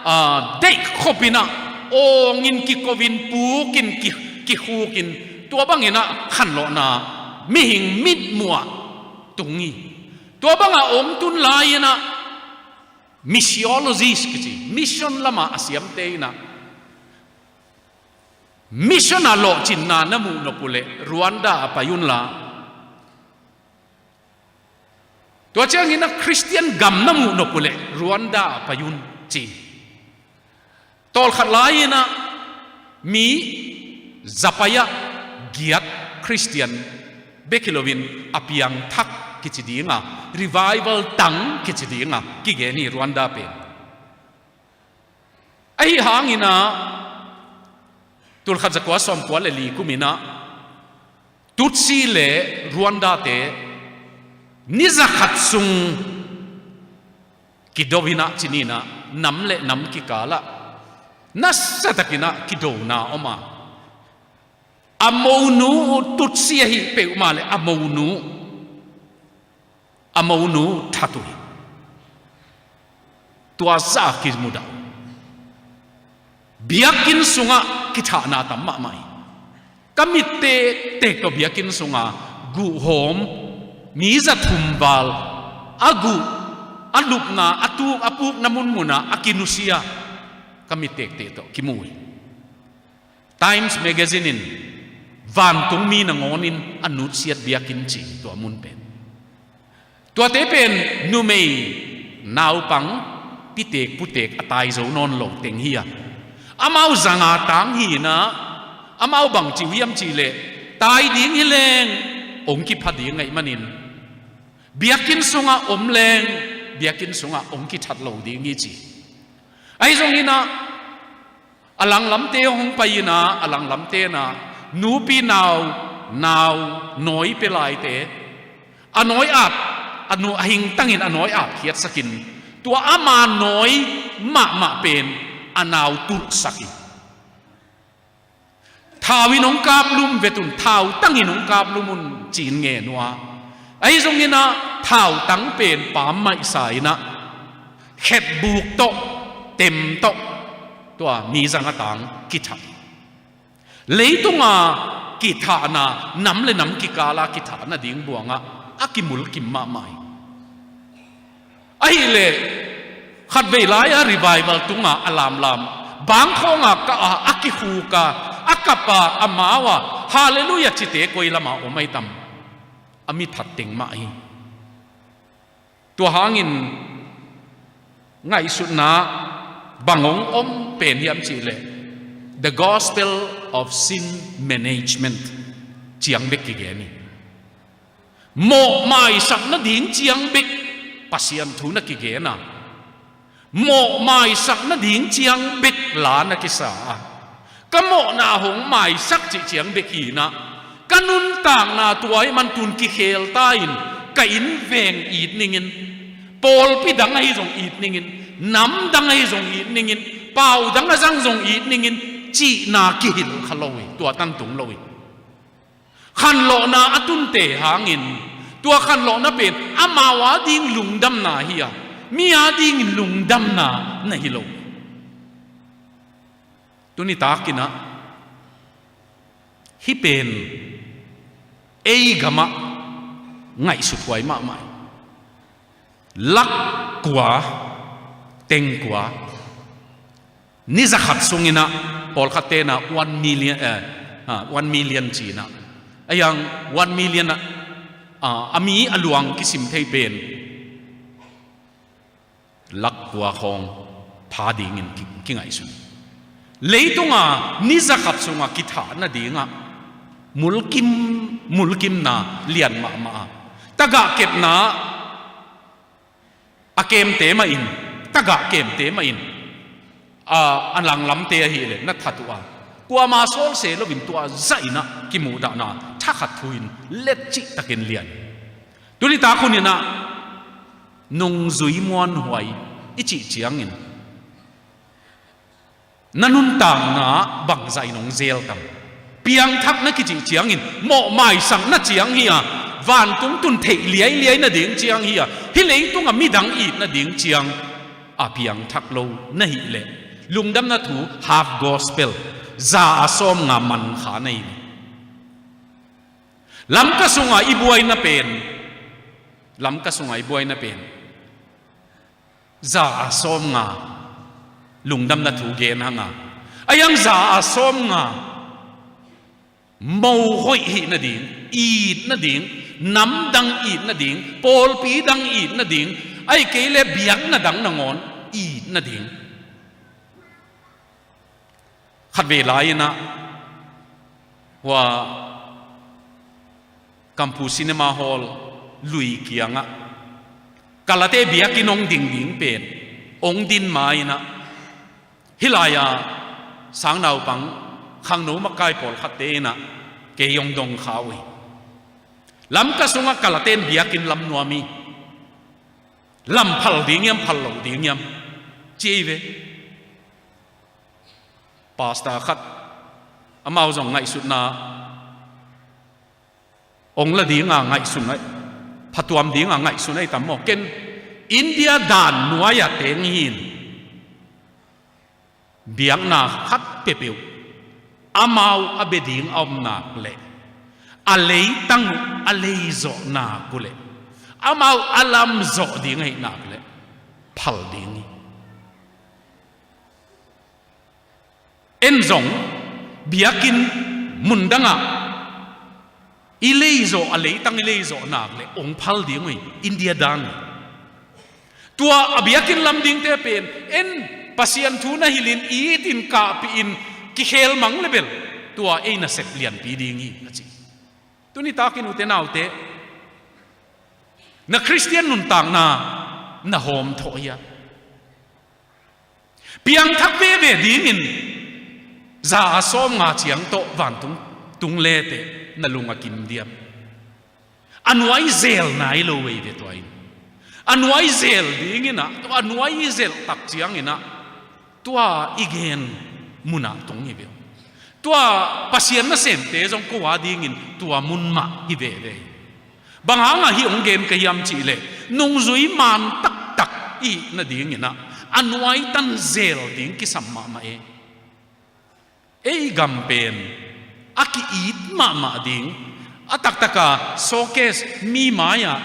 ah, deih khopin ah awngin kikovin, pukin ki-, kikhukin, tua bangin ah khanlawhna, mihing mitmuh ah tung hi. Tua bangah hong tun lai-in ah missiologist kici, mission lamah a siamte in ah mission ah lawhcinna na muh nop uh leh Rwanda ah pai unla, tua ciangin ah Khristian gam na muh nop uh leh Rwanda ah pai un ci. Tawlkhat lai-in ah mi zapai ah giat Khristian bek hi loin a piangthak kici dinga, revival tang kici dinga kigen hi Rwanda pen. Ahi hangin ah tulkhat zakua sawmkua le li kumin ah Tutsi le Rwanda te ni zakhat sung kido in ah, ci ni in ah, nam le nam kikalah nasatakin ah kidona om a, a monu uh Tutsi ahi peuhmah le a monu, a monu that uh hi. Tua zah kimudah uh. Biakinn sungah kithahna tam mahmah hi. Ka mit tektek tawh biakinn sunga guhhawm, mi za thum val, a guh, a lupna, a tuk, a pukna munmunah a kinusia ka mit tektek tawh kimu hi. Times Magazine in vantung mi nangawnin a nutsiat biakinn ci tua mun pen. Tuate pen numei, naupang, pitek putek a tai zo nawn lo teng hi a, amau zanga tang hi in ah, amau bang ci uh hiam cih leh, tai ding hi leng hong kipha ding ahih manin, biakinn sungah om leng biakinn sungah hong kithat lo ding hi ci. Ahi zongin ah, a langlamte hong pai in ah, a langlamte in ah nupi nau, nau nawi pia laite, a nawi ap, a nu, a hingtangin a nawi ap khiatsakin, tua ama nawi mahmah pen a nau tulhsak hi. Thau in hong kaplum vet un, thau tangin hong kaplum un, ci-in ngen uh a. Ahi zongin ah thau tang pen pammaih sa in ah, khetbuk tawh, tem tawh, tua mi zanga tang kithah. Leitunga kithahna, nam le nam kikala kithahna ding buangah a kimulkim mahmah hi. Ahih leh khatvei lai-a revival tungah a lamlam, bangkhawngah ka, a, a kikhuk a, a kap a, amau a, Halleluiah cite koi lamah om ahi tam? A mithat teng mah hi. Tua hangin ngaihsutna bang hong om pen hiam cih leh, the gospel of sin management ciang bek kigen hi. Mawhmaisak nading ciang bek Pasian thu na kigen a, mawhmaisak nading ciang bek la na kisa a, ka mawhna hong maisak cih ciang bek hi-in ah, ka nuntakna tua ahih man tun kikhel ta in, ka innveng it ningin, pawlpi dang ahi zong it ningin, nam dang ahi zong it ningin, pau dang a zang zong it ningin, cihna kihilh kha lo hi, tua tan tung lo hi. Khanlawhna a tunte hangin, tua khanlawhna pen amau ading lungdamna hi a, mi adingin lungdamna na hi lo. Tuni takin ah hih pen ei gamah ngaihsuthuai mahmah hi. Lak kua, teng kua, ni zakhat sungin ah, pawlkhatte in ah one million, eh, ah, one million ci-in ah, a yang one million ah, ah, a mi a luang kisim thei pen lak kua khawng pha dingin ki, kingaihsun. Leitunga ni zakhat sungah kithah nadingah mulkim, mulkimna lian mahmah a, tagah kepna a kemte mah in, tagah kemte mah in, a, a langlamte ahih leh na that uh a, kuama sawlse loin tua zahin ah kimuhdahna thakhat thu-in letcih takin lian. Tuni tak hunin ah nungzui muanhuai i cih ciangin, na nuntakna bangzah in hong zel tam? Piangthak na kicih ciangin mawhmaisak na ciang hi a, vantung tun theih liailiai nading ciang hi a, hih leitungah midang it nading ciang a piangthak lo na hih leh, lungdamna thu half gospel, za a sawmnga man kha na hi. Lamka sungah i buaina pen, Lamka sungah i buaina pen za a sawmnga lungdamna thu gen hang a, a yang za a sawmnga mo hoih hih nading, it nading, namdang it nading, pawlpi dang it nading, ahih kei leh biakna dang nangawn it nading. Khatvei lai-in ah, hua Kamphu Cinema Hall lui kiangah, Kalate biakinn hong ding ding pen hong din ma-in ah, hih lai-a sangnaupang khangno makai pawlkhatte in ah kei hong dong kha uh hi. Lamka sungah Kalate in biakinn lam nuam hi. Lam phal ding hiam, phal lo ding hiam, ci hi ve. Pastor khat, amau zong ngaihsutna hong la dinga ngaihsun ahi, phatuam dinga ngaihsun ahi tam maw? Ken India dan nuai-a teng hi-in, biakna khat peuhpeuh amau a bia ding a om nak leh, a leitang uh a leizawh nak uh leh, amau a lam zawh ding ahih nak leh phal ding hi. En zong biakinn mun dangah i leizawh, a leitang i leizawh nak leh hong phal ding uh hi, India dan hi. Tua a biakinn lam dingte pen en, Pasian thu na hilhin, i itin kahpihin, kikhel mang le bel tua ei nasep lianpi ding hi, a ci. Tuni takin ute naute, na Khristian nuntakna na hawm thawh hia? Piangthak veve dingin za a sawmnga ciang tawh vantung tung leteh na lung a kim diam? A nuai zel nai lo veve tua in, a nuai zel dingin ah, tua a nuai i zelh tak ciangin ah, tua i gen munah tung hi ve uh. Tua Pasian nasemte zong ko a dingin tua mun mah hi veve hi. Bang hangah hih hong gen ka hiam cih leh, nungzui man taktak i hih nadingin ah, a nuai tan zel ding kisam mahmah e. Ei gam pen a ki-it mahmah ding, a taktaka showcase, mi mai-ah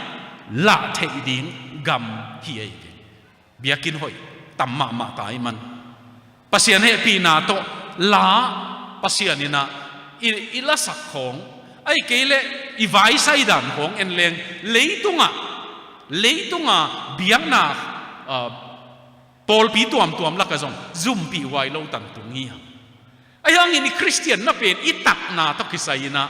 lah theih ding gam hi ei ve. Biakinn hoih tam mahmah ta i man. Pasian hehpihna tawh la, Pasian in ah i, i lasak khawng, ahih kei leh i vaisai dan khawng en leng, leitungah, leitungah biakna, ah, pawlpi tuamtuam lakah zong zumpih huai lo tantung hi hang. Ahi hangin i Khristian na pen i takna tawh kisai in ah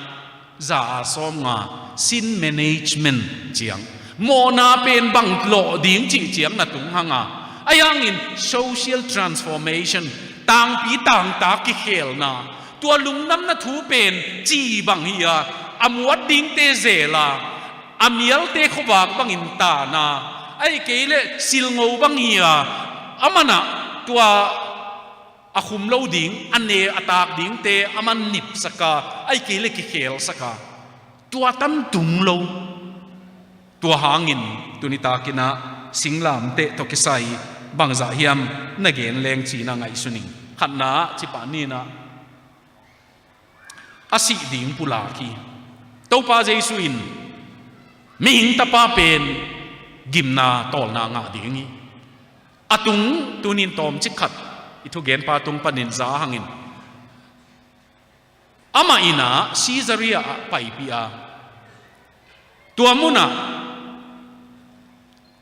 za a sawmnga sin management ciang, mawhna pen bang lawh ding cih ciang na tung hang a, ahi hangin social transformation, tangpi tangta kikhelna, tua lungdamna thu pen ci bang hi a, a muat dingte zel a, a mialte khuavak bangin tan a, ahih kei leh silngo bang hi a, a man ah tua a khum lo ding, a ne a tak dingte a man nipsak a, ahih kei leh kikhelsak a, tua tantung lo. Tua hangin tuni takin ah singlamteh tawh kisai bangzah hiam na gen leng ci-in ah ngaihsun ing. Khatna ah, ci pah ni in ah, a sih ding pulak hi. Topa Jesu in mihing tapa pen gimna tawlna ngah ding hi. A tung tunin tawmcik khat i thugenpa tung panin za hangin, amah in ah Caesarea ah paipih a, tua munah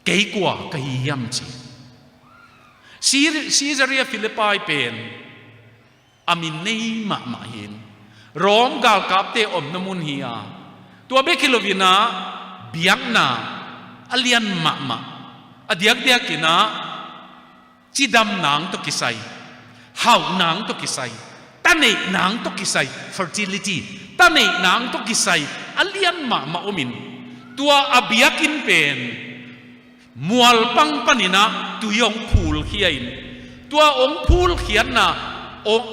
kei kua ka hi hiam ci. Caesarea Philippi pen a min nei mahmah hi in, Rom galkapte omna mun hi a, tua bek hi loin ah biakna a lian mahmah, a diakdiakin ah cidam nang tawh kisai, hauh nang tawh kisai, ta neih nang tawh kisai, fertility, ta neih nang tawh kisai a lian mahmah om in, tua a biakinn pen mualpang panin ah tui hong phulkhia in, tua hong phulkhiatna hong,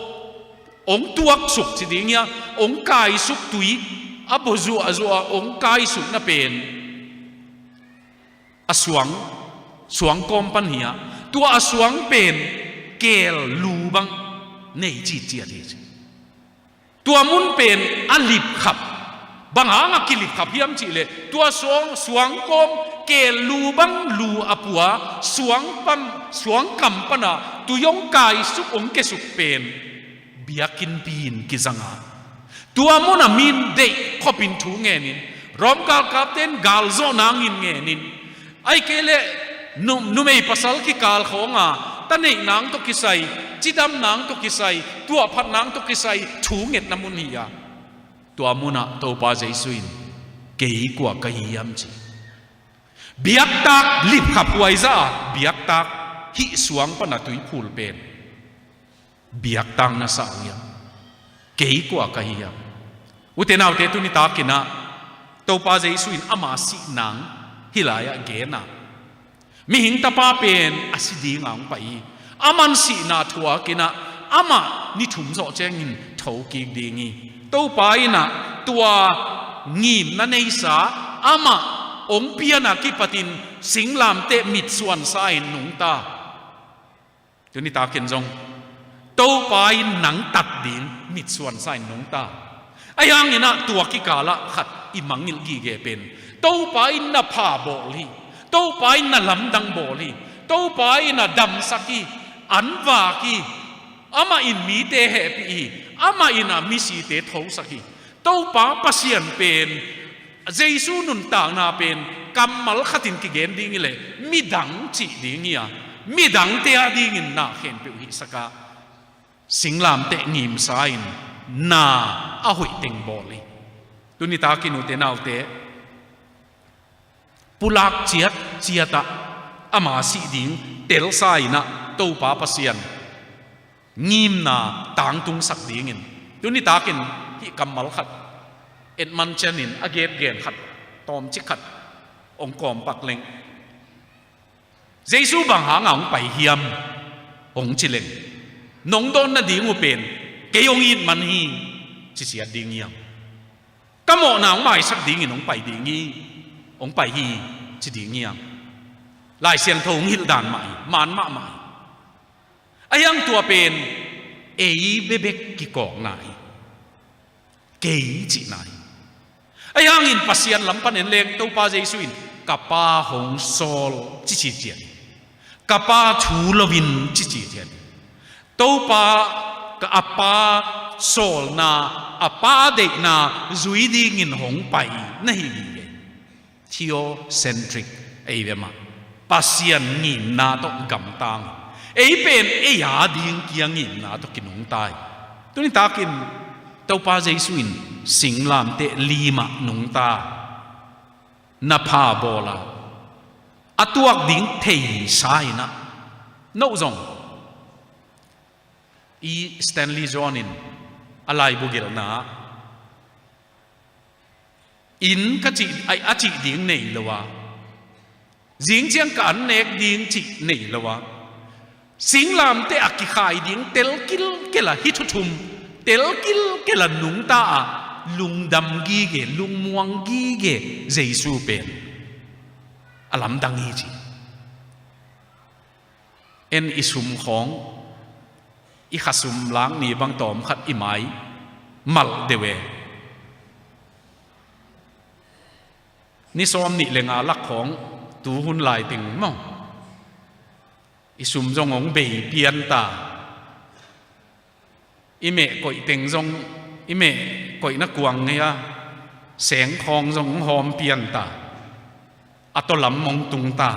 hong tuaksuk ci ding hi a, hong kaisuk, tui a baw zuahzuah a hong kaisukna pen a suang, suang kawm pan hi a, tua a suang pen keel lu bang nei citciat hi ci. Tua mun pen a lipkhap. Bang hangah kilipkhap hiam cih leh, tua suang, suang kawm keel lu bang lu a pua, suang pan, suang kam pan ah tui hong kaisuk, hong kiasuk pen biakinnpi in kizang a, tua mun ah mi in deih khopin thu ngen in, Rom galkapte in gal zawh nangin ngen in, ahih kei leh nu-, numei pasal kikal khawng ah ta neih nang tawh kisai, cidam nang tawh kisai, tuahphat nang tawh kisai thu ngetna mun hi a, tua mun ah Topa Jesu in, "Kei kua ka hi hiam?" ci. Biaktak lipkhap huai zah a, biaktak hih suang pan a tui phul pen biaktak na sa uh hiam? Kei kua ka hi hiam? Ute naute, tuni takin ah Topa Jesu in ama sih nang hih lai-ah gen a, mihing tapa pen a si ding a hong pai hi. Aman sihna thuakin ah amah ni thum zawh ciangin thokik ding hi. Topa in ah tua ngimna neisa, amah hong pian a kipatin singlamteh mitsuansa in nungta. Tuni takin zong Topa in nang tat ding mitsuansa in nungta. Ahi hangin ah tua kikalah khat i mangngilh gige pen, Topa in na pha bawl hi, Topa in na lamdang bawl hi, Topa in a damsak hi, an vak hi, amah in mite hehpih hi, amah in a misite thosak hi. Topa Pasian pen, Jesu nuntakna pen kammal khatin kigen ding hi leh midang cih ding hi a, midangte a dingin na khempeuh hihsak a, singlamteh ngimsa in na a hoih teng bawl hi. Tuni takin ute naute, pulak ciatciat ah ama sih ding telsa in ah Topa Pasian ngimna tangtungsak dingin, tuni takin hih kammal khat etman cianin a gep gen khat, tawmcik khat hong kawmpak leng. Jesu bang hanga hong pai hiam hong ci leng, nong dawn nading uh pen kei hong it man hi, ci ciat ding hiam? Ka mawhna hong maisak dingin hong pai ding hi, hong pai hi, ci ding hiam? Lai Siangtho hong hilh dan mah hi, man mahmah hi. Ahi hang tua pen ei bekbek kikawkna hi, kei cihna hi. Ahi hangin Pasian lam pan en leng Topa Jesu in, Ka Pa hong sawl cici cian, ka Pa thu loin cici cian, Topa ka a Pa sawlna, a Pa deihna zui dingin hong pai na hi hi. Theocentric ei ve mah, Pasian ngimna tawh gamtang. Ei pen ei a ding kia ngimna tawh kinungta hi. Tuni takin Topa Jesu in singlamteh limah nungta, na pha bawla, a tuak ding theisa inah, no zong i Stanley John in a laibu gelhna ah, inn ka cih, a, a cih ding nei lo a, zing ciang ka an nek ding cih nei lo a, singlamteh a kikhai ding tel kilkel a, hih thu thum tel kilkel a nungta a, lungdam gige, lungmuang gige Jesu pen a lamdang hi ci. En i sum khawng, i khasum lak ni bang tawm khat i mai malh deuh e. Ni sawm nih le nga lak khawng, tu hun lai teng maw, i sum zong hong bei pian ta. I meh koih teng zong, i meh koihna kuang hi a, seng khawng zong hong hawm pian ta. A tawlam hong tung ta.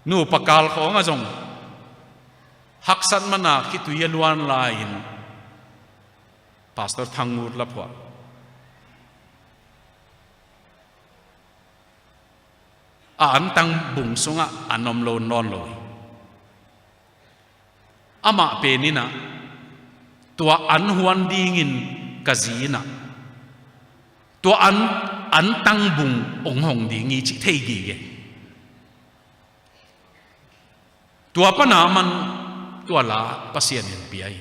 Nupa kal khawng ah zong haksat mana khitui a luan lai-in Pastor Thang Ngut la phuah. A antang bung sungah an om lo nawn lo hi. Amah pen inah, tua an huan dingin ka zi inah, tua an, antang bung hong hong ding hi cih thei gige. Tua pana man tua la Pasian in pia hi.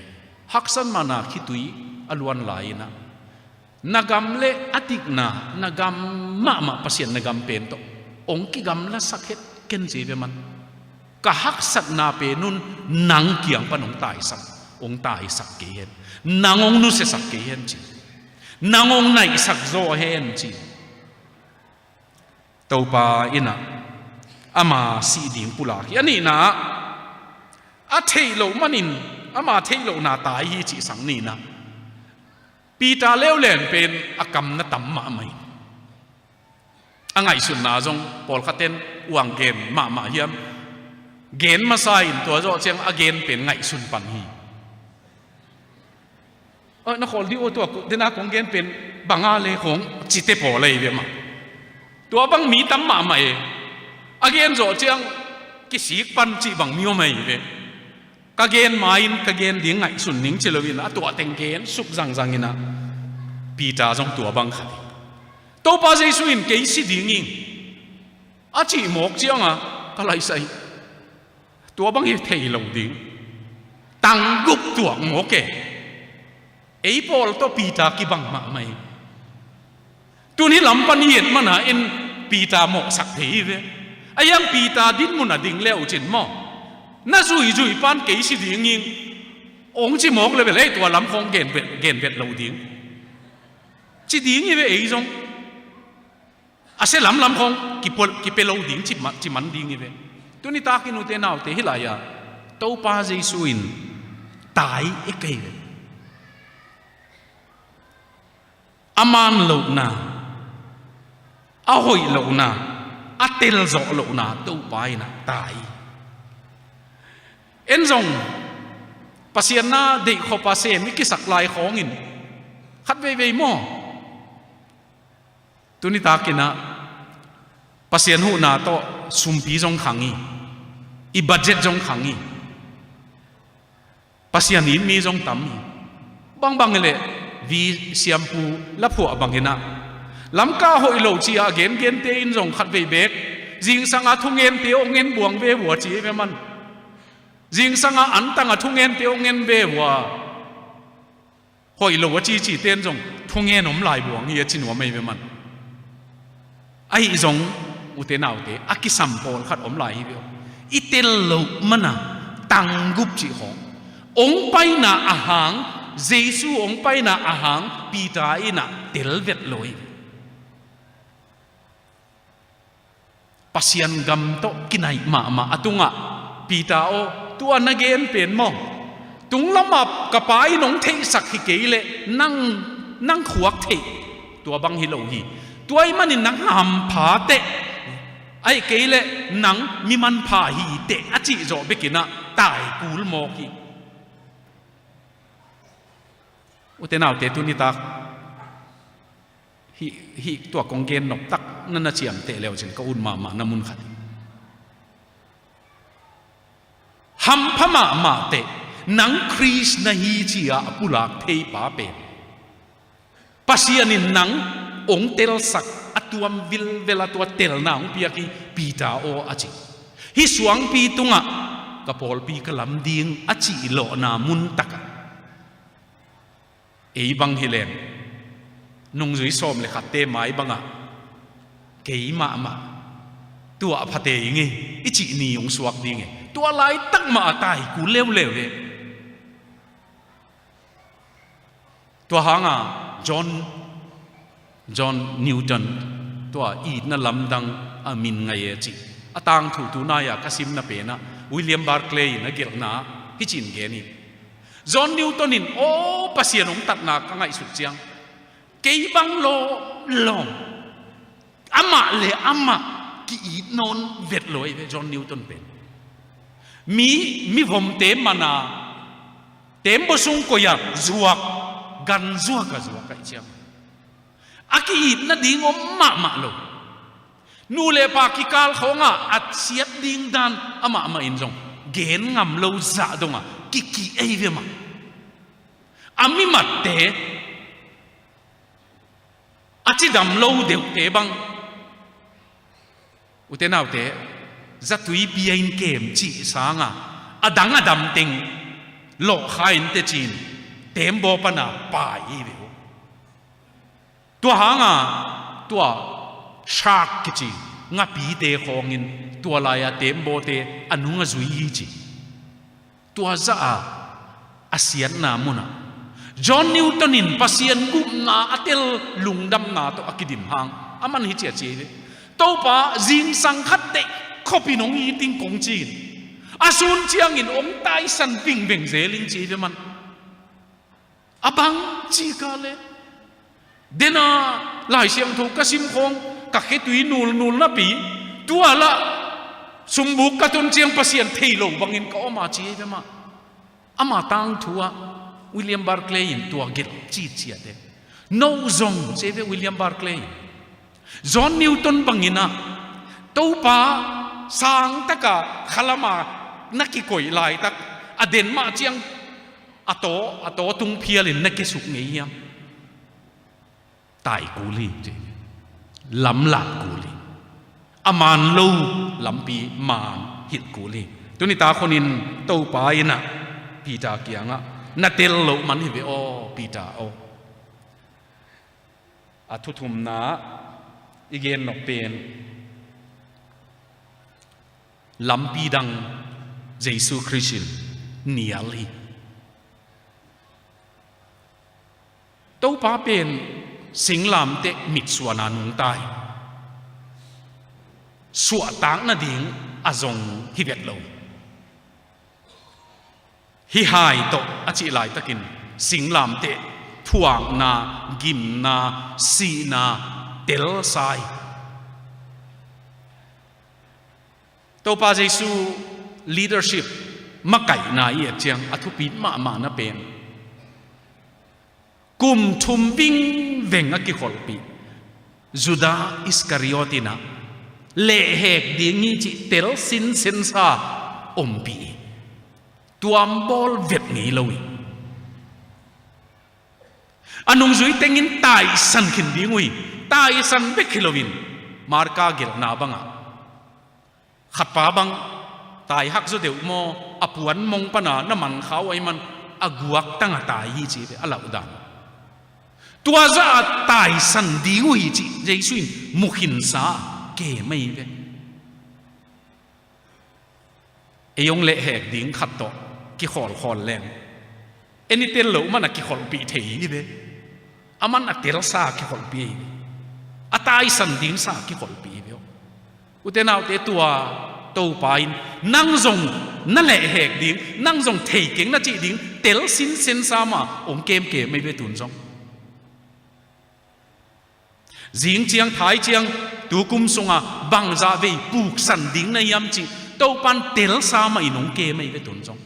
Haksat mana khitui a luan lai inah, na gam le a dikna, na gam mahmah, Pasian na gam pen tawh hong kigamlasak het ken ci ve man. Ka haksatna pen un nang kiang pan hong taisak, hong taisak kei hen. Nang hong nusiasak kei hen ci. Nang hong naihsak zaw hen ci. Topa inah ama sih ding pulak hi. A nihna ah, a theih loh manin ama theih lohna tai hi cih sang nihna. Peter leuleu pen a kamna tam mahmah hi. A ngaihsutna zong pawlkhatten uang gen mahmah hiam? Gen masa in tua zawh ciang a gen pen ngaihsun pan hi. Oi, na khawl dih uh, tua dena kong gen pen banga le kong cite pawl ahi ve mah. Tua bang mi tam mahmah e. A gen zawh ciang kisik pan cih bang mi om ahi ve. Ka gen ma-in ka gen ding ngaihsun ning ci loin a tuah teng gen suk zangzang inah Peter zong tua bang khat hi. Topa Jesu in kei si ding ing a cih mawk cianga ka laisai. Tua bang hi thei lo ding. Tanggup tuak mawk e. Ei pawl tawh Peter kibang mahmah hi. Tun hih lam pan i et mana en Peter mawhsak thei hi ve. A hiang Peter dinmun a ding le uh cin maw, na zuizui pan kei si ding ing hong ci mawk le bel ei tua lam khawng gen vet, gen vet lo ding ci ding hi ve ei zong. A sia lamlam khawng kipia lo ding ci man ding hi ve. Tuni takin ute naute hih lai-ah Topa Jesu in tai i kei ve. A man lohna, a hoih lohna, a telzawh lohna Topa in a tai. En zong Pasian na deih khop a sem i kisak lai khawngin khat veivei maw? Tuni takin ah Pasian huhna tawh sumpi zong khang hi, i budget zong khang hi. Pasian itmi zong tam hi. Bangbang hileh vi siampu laphuah bangin ah Lamka hoih lo ci-a a gengente in zong khat vei beek zingsang a thungente aw ngen buang ve vua ci hi ve man. Zingsang a antang a thungente aw ngen ve vua. Hoih lo a cici ten zong thungen om lai buang hi a ci nuam ahi ve man. Ahi zong ute naute a kisam pawlkhat om lai hi ve aw. I tel loh mana tanggup cih khawng ong paina a hang, Jesu ong paina a hang Peter in ah tel vet lo hi. Pasian gam tawh kinaih mahmah a tungah, Peter aw, tua na gen pen maw, tunglamah ka Pa in hong theihsak hi kei leh nang, nang khuak theih tua bang hi lo hi. Tua ahih manin nang hampha teh, ahih kei leh nang mi manpha hi teh, a cih zawh bekin ah taikul mawk hi. Ute naute, tuni tak hih, hih tua kong gen nop tak na na ciamteh le uh cin ka ut mahmah na mun khat hi. Hampha mahmah teh, nang Khrist na hi ci-a a pulak theipa pen Pasian in nang hong telsak a tuam vilvel a tua telna hong piak hi, Peter aw, a ci. Hih suangpi tungah ka pawlpi ka lam ding a cih lawhna mun takah ei bang hi leng, nungzui sawm le khatte mai bangah kei mahmah tua a phate ing ei i cih ni hong suak ding ei. Tua laitak mah a taikul leuleu hi. Tua hanga John, John Newton, tua itna lamdang a min ngai e cih a tangthu tunai-a ka simna penah William Barclay in a gelhna hih cin gen hi. John Newton in aw Pasian hong tatna ka ngaihsut ciang kei bang lawm lawm amah le amah ki-it nawn vet lo ahi ve John Newton pen. Mi, mivomte mana tembaw sung koi-ah zuak, gan zuak a zuak ahih ciang a ki-it nading om mahmah lo. Nu le pa kikal khawngah a siat ding dan amah mah in zong gen ngam lo zah dongah kikih ahi ve mah. A mimatte, a cidam lo deuhte bang, ute naute, zatui pia in kem cih sanga a dang a dam teng lawhkha in tecin tembaw pana pai hi ve uh. Tua hanga tua shark kici ngapite khawngin tua lai-a tembawte a nung a zui hi ci. Tua zah a a siatna munah John Newton in Pasian gupna a tel lungdamna tawh a kidim hang a man hi ci a ci hi ve. Topa zingsang khat teh khopin hong it ing kong ci-in a sun ciangin hong taisan vingveng zel ing ci hi ve man. A bang cih ka le dena Lai Siangtho ka sim khawng ka khetui nulnul napi tua lah sumbuk ka tun ciang Pasian thei lo bangin ka om a ci hi ve mah. Ama tangthu-ah William Barclay in tua gelh citciat e. No zong ci hi ve William Barclay in John Newton bangin ah Topa sangtaka khalama na kikoih laitak a den mah ciang a taw, a taw tung phialin na kesuk ngei hiam? Tai kul hi, ci. Lamlat kul hi. A man lo lampi man hilh kul hi. Tuni tak hunin Topa in ah Peter kiangah na tel loh man hi ve aw Peter aw. A thuthumna i gen nop pen lampi dang Jesu Khrist in nial hi. Topa pen singlamteh mitsuana nungta hi. Suahtak nading a zong hi vet lo. Hih hai tawh a cih laitakin singlamteh thuakna, gimna, sihna telsa hi. Topa Jesu leadership makaihna i et ciang a thupi mahmahna pen kum thum vingveng a kikholhpih Judah Iskariot in ah lehhek ding hi cih tel sinsensa ompih hi. Tuambawl vet ngei lo hi. A nungzui tengin taisan khin ding uh hi. Taisan bek hi loin Marka gelhna bangah khatpa bang taihak zaw deuh maw, a puan mong pana na mankhau ahih man a guaktang a tai hi ci ve a lauhdan. Tua zah a taisan ding uh hi cih Jesu in mukhinsa kem ahi ve. Ei hong lehhek ding khat tawh kikhawlkhawl leng en i tel loh man a kikholhpih thei hi ve. A man a telsa a kikholhpih hi ve. A taisan dingsa a kikholhpih hi ve aw. Ute naute, tua Topa in nang zong na lehhek ding, nang zong thei keng na cih ding tel sinsen sa mah hong kemkem ei ve tun zong. Zing ciang thai ciang tu kum sungah bangzah vei puksan ding na hiam cih Topa in tel sa mah in hong kem ei ve tun zong.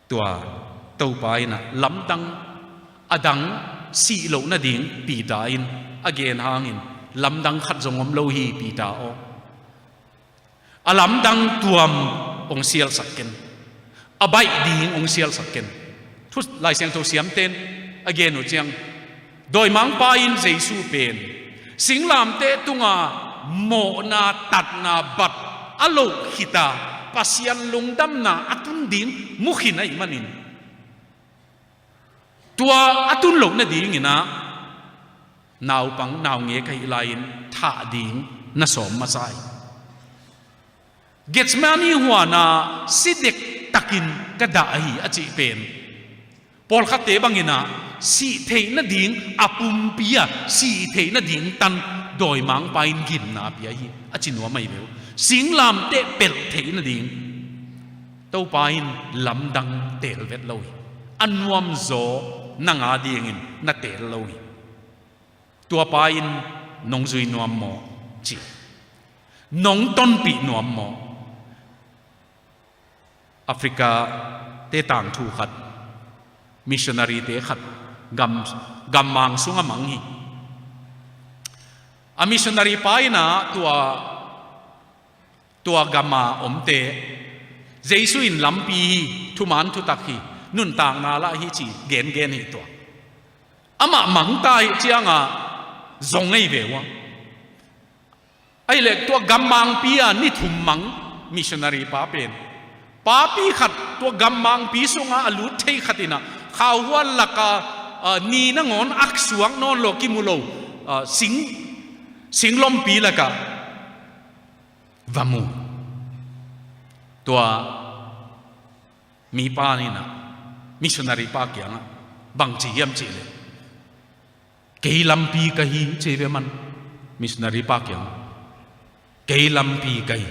Tua Topa in ah lamdang, a dang sih loh nading Peter in a gen hangin lamdang khat zong om lo hi, Peter aw. A lamdang tuam hong sialsak ken. A baih ding hong sialsak ken. Thu, Lai Siangtho siamten a gen uh ciang, dawimangpa in Jesu pen singlamteh tunga mawhna, tatna bat a loh khita Pasian lungdamna a tun ding mu khin ahih manin, tua a tun loh nadingin ah naupang, naungek ahih lai-in thah ding na sawm masa hi. Gethsemane huana si dektakin ka dah ahi a cih pen, pawlkhatte bangin ah sih theih nading a pumpi ah sih theih nading tan dawimangpa in gimna pia hi a ci nuam ahi ve uh. Singlamteh pelh theih nading Topa in lamdang teel vet lo hi. A nuamzaw nang a dingin na teel lo hi. Tuapa in nong zui nuam maw ci, nong tonpih nuam maw? Africa te tangthu khat, missionary te khat gam, gammang sungah mang hi. A missionary pa in ah tua, tua gama omte Jesu in lampi hi, thuman thutak hi, nuntakna lah hi ci gengen hi tua. Amah mangta hi ciangah zong ngei ve uh a. Ahih leh tua gammangpi ah ni thum mang missionary pa pen, papi khat tua gammangpi sungah a lut thei khat in ah khauhual lakah, ah, ni nangawn ak suak nawn lo, kimu lo, ah, sing, singlompi lakah va mu. Tua mipa in ah missionary pa kiangah bang ci hiam cih leh, kei lampi ka hi ci ve man. Missionary pa kiangah, kei lampi ka hi.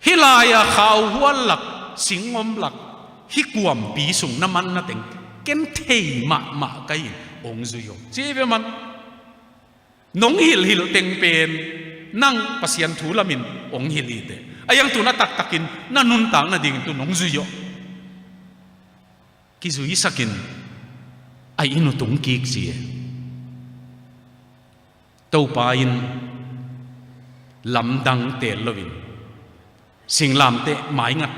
Hih lai-ah khauhual lak, singom lak, hih kuampi sung na man na teng ken thei mahmah ka hi, hong zui aw ci ve man. Nong hilhhilh teng pen nang Pasian thu lamin hong hilh hi teh. A hiang tun a taktakin na nuntak nadingin tun hong zui aw. Kizuisakin a inn uh tung kik ci e. Topa in lamdang teel loin, singlamteh maingat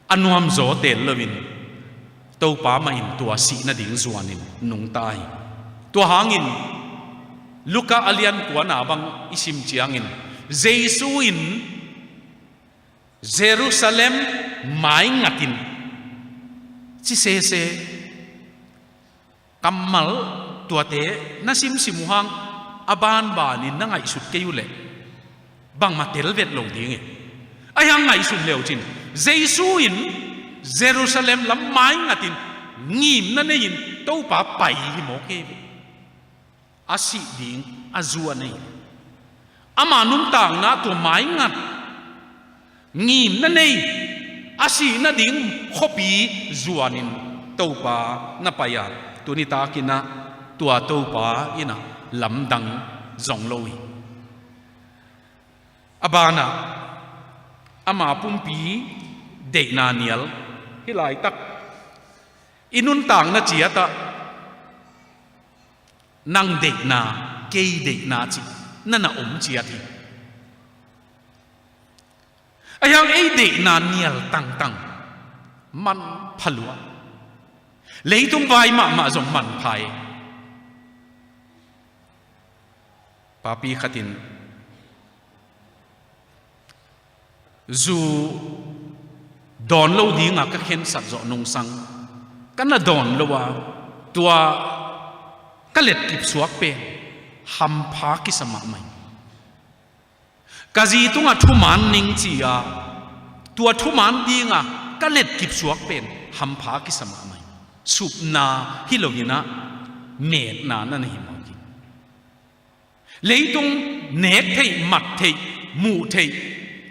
a nuamzaw teel loin, Topa mah in tua sih nading zuanin nungta hi. Tua hangin Luka a lian kuana bang i sim ciangin, Jesu in Jerusalem maingatin ci sese. Kammal tuate na simsim uh hang a banbanin na ngaihsut kei uh leh bangmah tel vet lo ding hi. A hiang ngaihsut leucin Jesu in Jerusalem lam maingatin ngimna nei-in Topa pai hi mawk hi ve. A sih ding a zuan ahi. Ama nuntakna tua maingat ngimna nei, a sih nading khuapi zuanin Topa na pai a, tuni takin ah tua Topa in ah lamdang zong lo hi. A banah ama pumpi deihna nial, hih laitak i nuntakna ciatah nang deihna, kei deihna cih na na om ciat hi. A hiang ei deihna nial tangtang manpha lua. Leitung vai mahmah zong manpha hi. Papi khatin zu dawn lo dinga ka khensat zawh nungsang ka na dawn lo a, tua ka letkip suak pen hampha kisa mahmah hi. Ka zi tungah thuman ning ci-a tua thuman dinga ka letkip suak pen hampha kisa mahmah hi. Supna hi loinah metna na na hi mawk hi. Leitung nek theih, mat theih, muh theih,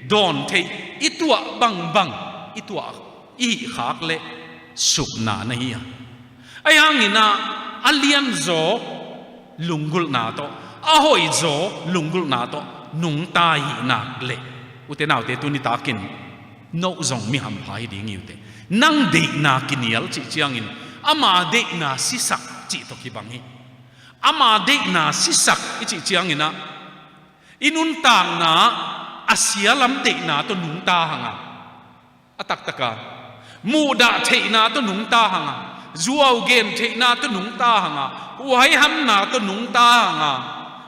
dawn theih i tuah bangbang i tuah i hih khak leh supna na hi a. Ahi hangin ah a lianzaw lunggulhna tawh, a hoihzaw lunggulhna tawh nungta i hih nak leh, ute naute, tuni takin noh zong mi hampha hi ding hi ute. Nang deihna kinial cih ciangin ama deihna sisak cih tawh kibang hi. Ama deihna sisak i cih ciangin ah i nuntakna a sia lam deihna tawh nungta hang a, a taktaka muhdah theihna tawh nungta hang a, zuau gen theihna tawh nungta hang a, huaihamna tawh nungta hang a,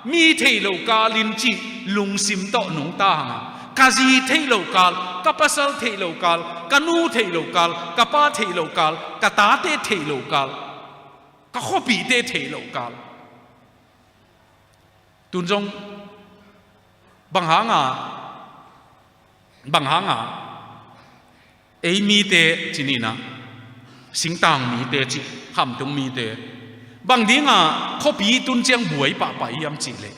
mi theih loh kalin cih lungsim tawh nungta hang a, ka zi theih loh kal, ka pasal theih loh kal, ka nu theih loh kal, ka pa theih loh kal, ka tate theih loh kal, ka khuapihte theih loh kal. Tun zong bang hanga, bang hanga ei mite ci ni in ah, singtang mite cih, khamtung mite, bang dinga khuapi tun ciang buai pahpah i hiam cih leh,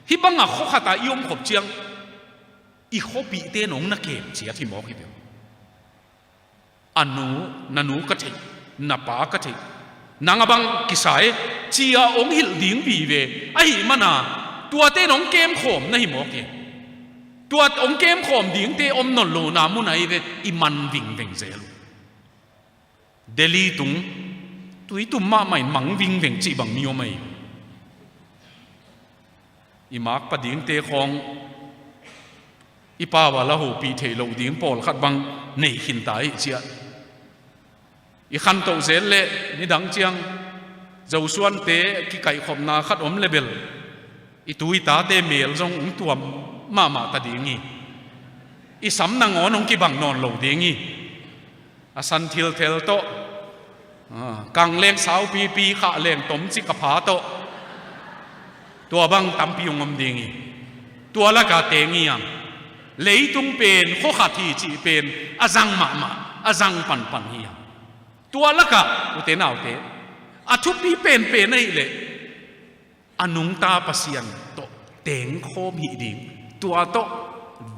hih banga khua khatah i om khop ciang i khuapihte in hong na kem ciat hi mawk hi ve. A nu, na nu ka theih, na pa ka theih, nang a bang kisa e, ci-a hong hilh ding vive. Ahih mana tuate in hong kemkhawm na hi mawk hi. Tua hong kemkhawm dingte om nawn lo na mun ahi ve, i man vingveng zel uh. Delhi tung tuitum mahmah in mang vingveng cih bang mi om ahi. I makpa dingte khawng i pau a la hopih theih loh ding pawlkhat bang nei khinta hi ciah. I khantoh zel leh nidang ciang Zosuante kikaihkhopna khat om le bel i tu i tate mel zong hong tuam mahmah ta ding hi. I sam nangawn hong kibang nawn lo ding hi. A san thilthel tawh, a, kang leng saupipi, khah leng tomcik a pha tawh, tua bang tampi hong om ding hi. Tua laka teng hi hang. Leitung pen khua khat hi cih pen a zang mahmah, a zang panpan hi hang. Tua lakah ute naute, a thupi penpen ahih leh a nungta Pasian tawh tengkhawm hih ding, tua tawh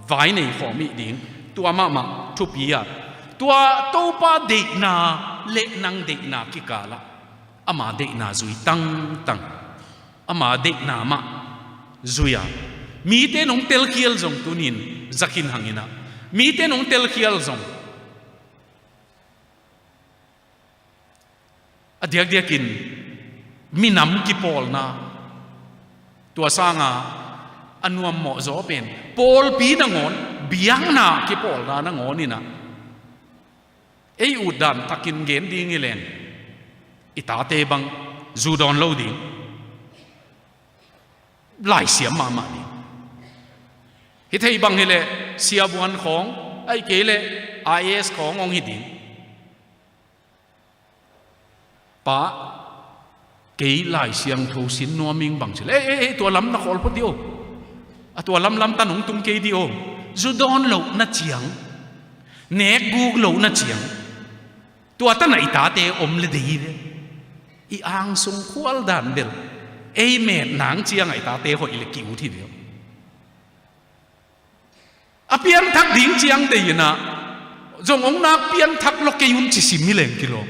vai neikhawm hih ding, tua mahmah thupi a. Tua Topa deihna le nang deihna kikalah ama deihna zui tangtang, ama deihna mah zui a. Mite in hong telkhial zong tunin zakhin hang in ah, mite in hong telkhial zong a diakdiakin minam kipawlna, tua sanga a nuammawh zaw pen pawlpi nangawn, biakna kipawlna nangawn in ah, ei utdan takin gen ding hi leng, i tate bang zu dawn lo ding, laisiam mahmah ding. Hih thei bang hileh siavuan khawng, ahih kei leh I A S khawng hong hi ding. Pa, kei Lai Siangtho sin nuam ing bang ci leh, ei, ei, ei, tua lam na khawl phot dih o. A tua lamlam tan hong tung kei dih o. Zu dawn lohna ciang, nekguk lohna ciang, tua tanah i tate om le dei ve. I angsung khual dan bel ei met nang ciangah i tate hoih le ki-ut hi ve. A piangthak ding ciang dei in ah, zong hong nak piangthak lo kei un ci sim hi leng kilawm.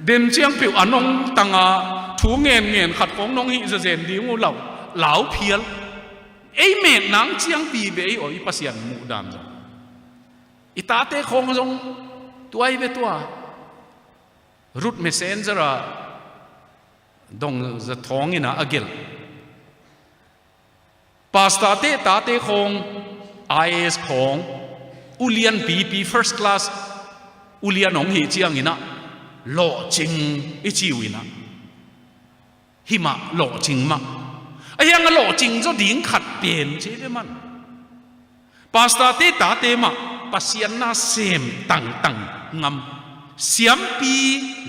Den ciang peuh a nong tanga thu ngenngen khat khawng nong hih zawzen ding uh lau, lau phial. Ei met nang ciang vive ei aw, i Pasian muhdan zong. I tate khawng zong tua hi ve tua. Ruth Messenger a dong za thawng in ah a gelh. Pastor te tate khawng, I A S khawng, ulian pipi, first class ulian hong hih ciangin ah, lawhcing i ci uh in ah, himah lawhcing mah. A hiang a lawhcing zaw ding khat pen ci ve man. Pastor te tate mah Pasian na sem tangtang ngam, siampi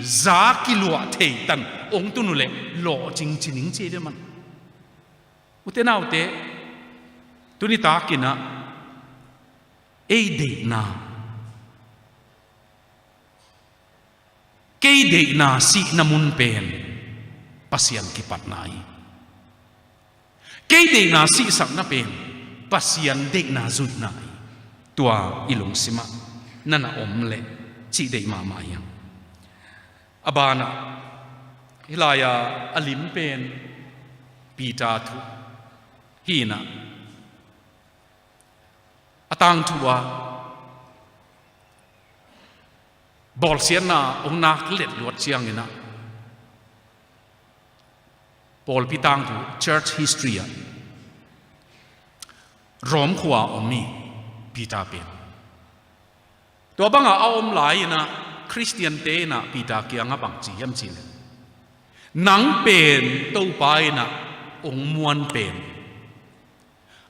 za kiluah thei tan hong tun uh leh lawhcing ci ning ci ve man. Ute naute, tuni takin ah ei deihna, kei deihna sihna mun pen Pasian kipatna hi. Kei deihna sihsakna pen Pasian deihna zuihna hi. Tua i lungsimah na na om leh cih deih mahmah hi hang. A banah hih lai-a a lim pen Peter thu hi-in ah, a tangthu-a bawlsiatna hong nak letluat ciangin ah, pawlpi tangthu, church history ah Rom khua-ah om hi Peter pen. Tua bangah a om lai-in ah Khristiante in ah Peter kiangah bang ci hiam cih leh, nang pen Topa in ah hong muan pen,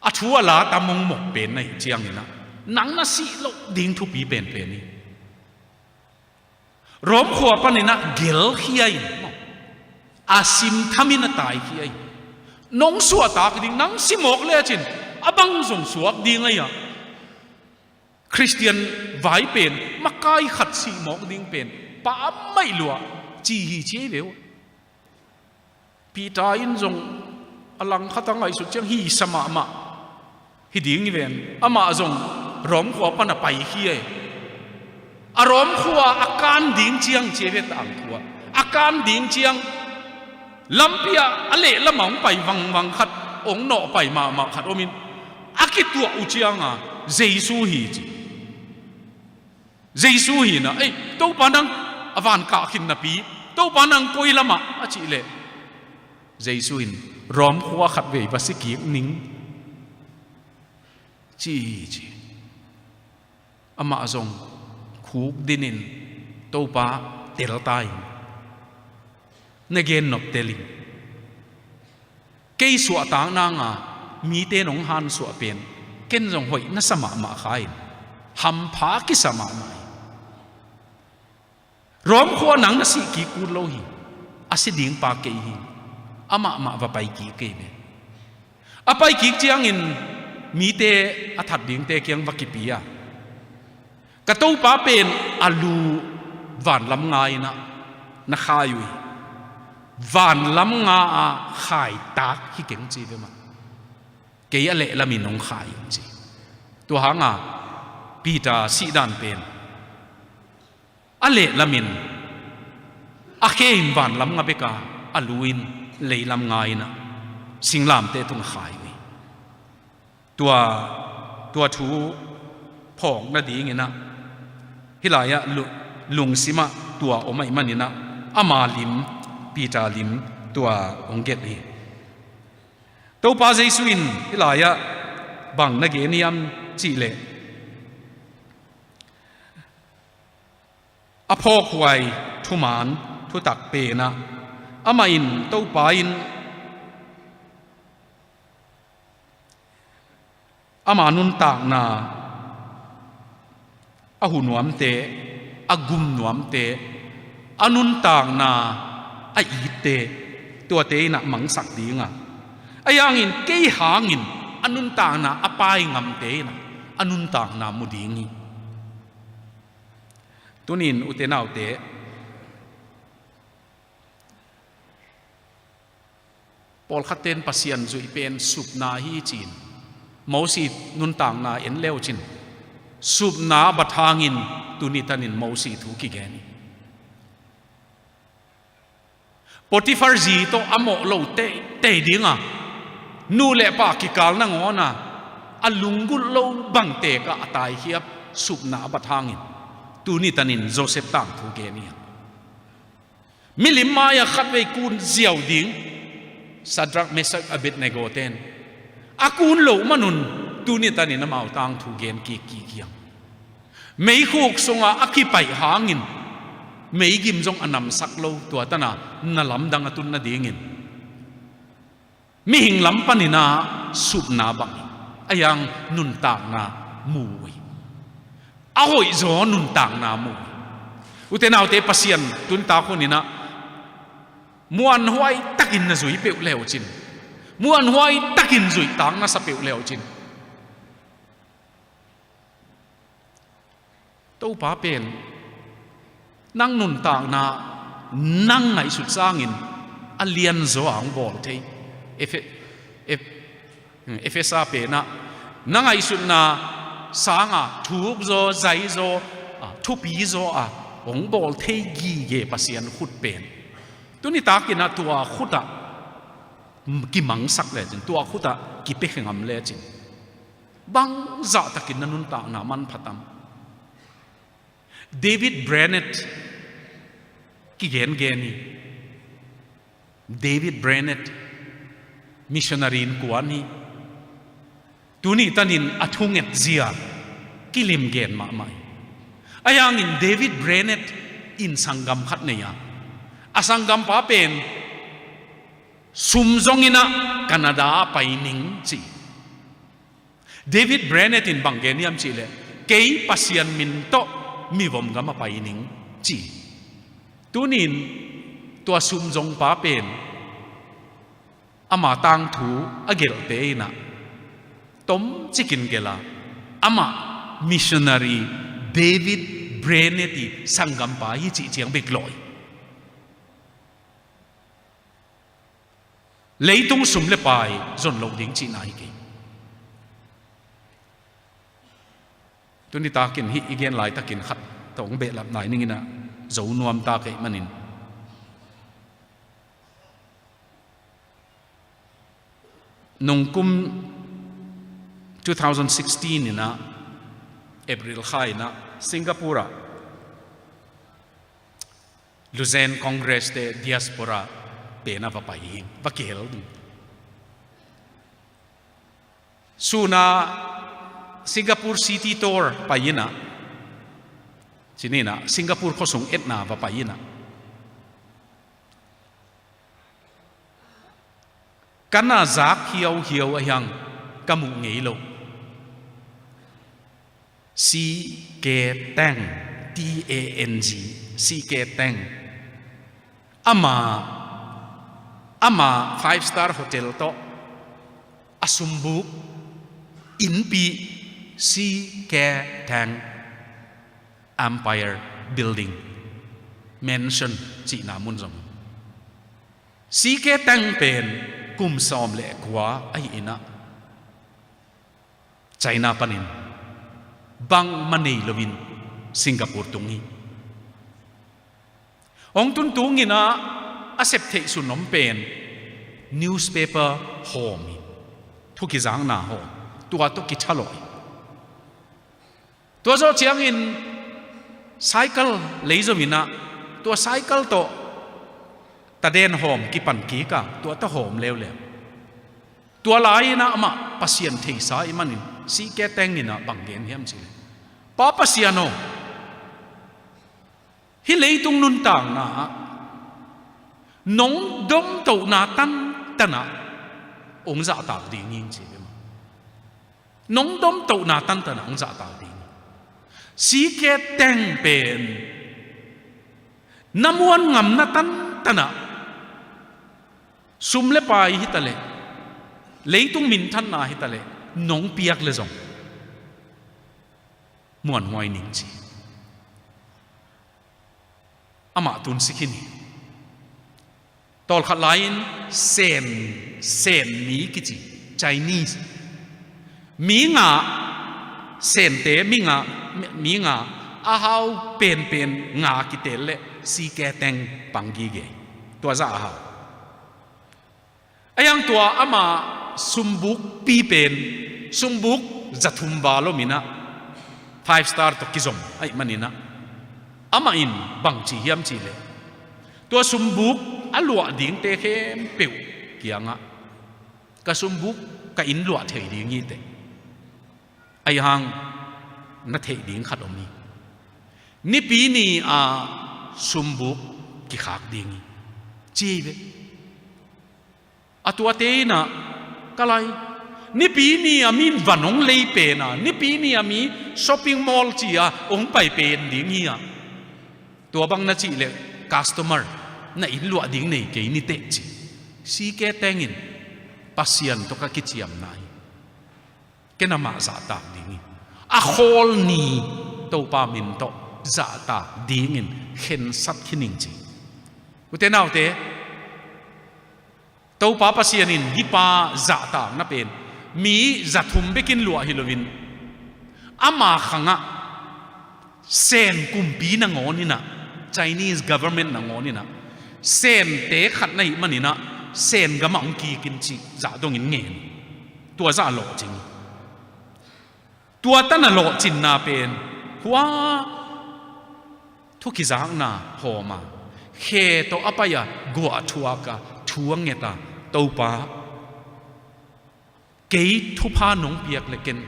a thu a la tam hong mawk pen na hih ciangin ah, nang na sih loh ding thupi penpen hi. Rom khua panin ah gelkhia in, a simtham in a taikhia in, nong suahtak ding, nang si mawk lecin a bang zong suak ding ahi a, Khristian vai pen makai khat sih mawk ding pen pha maih lua ci hi ci ei ve uh. Peter in zong a langkhat a ngaihsut ciang hi sa mahmah hi ding hi ven. Amah zong Rom khua pan a paikhia hi. A Rom khua a kan ding ciang ci ei ve, tangthu-ah a kan ding ciang lampi-ah a lehlamah hong pai vangvang khat, hong nawh pai mahmah khat om in, a kituah uh cianga Jesu hi ci. Jesu hi-in ah, ei, Topa nang a van kah khin napi, Topa nang koi lamah a cih leh, Jesu in, Rom khua khatvei va si kik ning ci hi ci. Amah zong khukdin in, Topa, tel ta in, na gen nop tel in. Kei suahtak nanga mite nong hansuah pen ken zong hoih na sa mahmah kha in, hampha kisa mahmah hi. Rom khua nang na sih kik kul lo hi. A si ding pa kei hi. Amah mah va pai kik kei ve. A pai kik ciangin mite a that dingte kiang va kipia, ka Topa pen a lu vanlam nga in ah na khai uh hi. Vanlam nga-a khaitak hi keng ci ve mah. Kei a lehlamin hong khai uh ci. Tua hanga Peter sihdan pen a lehlamin, a khe in vanlam nga beka, a lu in leilam nga in ah singlamteh tungah khai uh hi. Tua, tua thu phawk nadingin ah hih lai-ah lu-, lungsimah tua om ahih manin ah ama lim, Peter lim tua hong gelh hi. Topa Jesu in hih lai-ah bang na gen hiam cih leh, a phawkhuai thuman thutak pen ah amah in, Topa in ama nuntakna, a hu nuamte, a gum nuamte, a nuntakna a itte, tuate in ah mangsak ding a, ahi hangin kei hangin a nuntakna a pai ngamte in ah a nuntakna mu ding hi. Tuni-in ute naute, pawlkhatte in Pasian zuih pen supna hi ci-in Mosi nuntakna en le uh cin, supna a bat hangin tuni tanin Mosi thu kigen hi. Potifar zi tawh a mawh lo teitei ding a, nu le pa kikal nangawn a, a lunggulh lo bangte ka a taikhia, supna a bat hangin tuni tanin Josef tangthu gen hi. Milim mai-ah khatvei kun ziau ding Sadrak, Mesak, Abednego ten a kun loh manun tuni tanin amau tangthu gen kik kik hi hang. Meikhuk sungah a kipaih hangin meigim zong a namsak lo, tua tana na lamdang a tun nadingin mihing lam panin ah supna bang hi, ahi hang nuntakna mu uh hi. A hoihzaw nuntakna mu uh hi. Ute naute, Pasian tuntak hunin ah muanhuai takin na zui peuh le uh cin, muanhuai takin zuihtak na sa peuh le uh cin, Topa pen nang nuntakna nang ngaihsut sangin a lianzaw a hong bawl thei. Efe-, Ef-, Efesa penah na ngaihsutna sanga thukzaw, zaizaw, a, thupizaw a hong bawl thei gige Pasian khut pen tuni takinah tua khutah kimangsak lecin, tua khutah kipiakhe ngam lecin, bangzahtakin na nuntakna manpha tam? David Brainerd kigengen hi. David Brainerd missionary innkuan hi. Tuni tanin a thungetzia kilimgen mahmah hi. Ahi hangin David Brainerd in sanggam khat nei a, a sanggampa pen sum zonginah Canada a pai ning ci. David Brainerd in bang gen hiam cihleh, "Kei Pasian min tawh mivom gam a pai ning," ci. Tunin tua sum zongpa pen ama tangthu a gelhte inah tomcikin gelh a, amah missionary David Brainerd i sanggampa hi cih ciang bek lawh hi. Leitung sum le pai zon loh ding cihna hi kei. Tuni takin hih i gen laitakin khat tawh hong behlap nai ning inah zo nuam ta kei manin, nungkum two thousand sixteen inah April kha inah Singapore ah Luzon Congress te diaspora pen a va pai hi, va kihel ding. Suna Singapore city tour pai inah, cininah Singapore khuasung etna va pai inah, ka na zak hiauhiau ahi hang ka muh ngei lo. C K Tang, T A N G, C K Tang. Ama, ama five star hotel tawh a sumbuk innpi, C K Tang Empire Building, Mansion cihna mun zong. C K Tang pen kum sawm le kua ahi inah, China panin bangmah nei loin Singapore tung hi. Hong tuntung inah a sep theih sun om pen newspaper hawm hi, thu kizakna hawm, tua tawh kithalawh hi. Tua zawh ciangin cycle lei zo inah, tua cycle tawh taden hawm kipan kik a, tua tawh hawm leuleu. Tua lai inah amah Pasian theisa ahih manin C K Tang inah bang gen hiam cihleh, "Pa Pasian aw, hih leitung nuntakna ah nong domtohna tantanah hong zahtak ding hi," ci ve maw. Nong domtohna tantanah hong zahtak ding hi. C K Tang pen na muan ngamna tantanah, sum le pai hitaleh, leitung minthanna hitaleh, nong piak le zong muanhuai ning ci. Amah tun si khin hi. Tawlkhat lai-in Sen, Sen mi kici, Chinese mi nga, Sente mi nga, mi nga a hau penpen nga kitel leh C K Tang pang gige. Tua zah a hau. Ahi hang tua ama sumbukpi pen sumbuk zathum val om inah, five star tawh kizom ahih maninah, amah in bangci hiam cihleh, tua sumbuk a luah dingte khempeuh kiangah, "Ka sumbuk ka inn luah thei ding hi teh. Ahi hang na theih ding khat om hi. Nipi ni a sumbuk kikhak ding hi," ci hi ve. A tuate inah, "Ka lai, Nipi ni a mi van hong lei pen a, Nipi ni a mi shopping mall ci a hong pai pen ding hi a, tua bang na cih leh customer na inn luah ding nei kei ni teh," ci. C K Tang in, "Pasian tawh ka kiciamna hi. Ken amah zahtak ding hi. A khawl ni Topa min tawh zahtak dingin khensat khin ing," ci. Ute naute, Topa Pasian in hih pa zahtakna pen mi zathum bekin luah hi loin, ama khangah Sen kumpi nangawn inah, Chinese government nangawn inah, Sente khat na hih maninah Sen gamah hong kikin cih zah dongin ngen. Tua zah lawhcing. Tua tan a lawhcinna pen hua thu kizakna hawm a, khe tawh a pai a, guah thuak a, thu a nget a, Topa, kei thupha nong piak le ken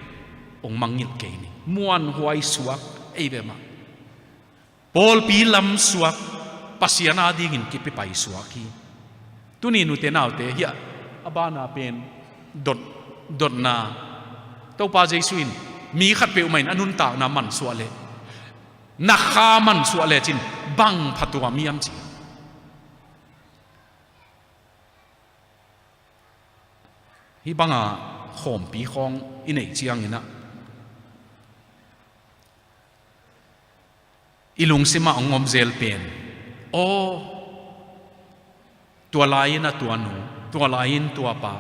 hong mangngilh kei ning. Muanhuai suak ei ve mah. Pawlpi lam suak, Pasian adingin kipipai suak hi. Tuni nute naute hiah a bana pen dot, dotna, Topa Jesu in mi khat peuhmah in a nuntakna mansuah leh, na kha mansuah lecin bang phatuam hiam ci. Hih banga khawmpi khawng i neih cianginah i lungsimah hong om zel pen, aw, tua lai-in a tua nu, tua lai-in tua pa,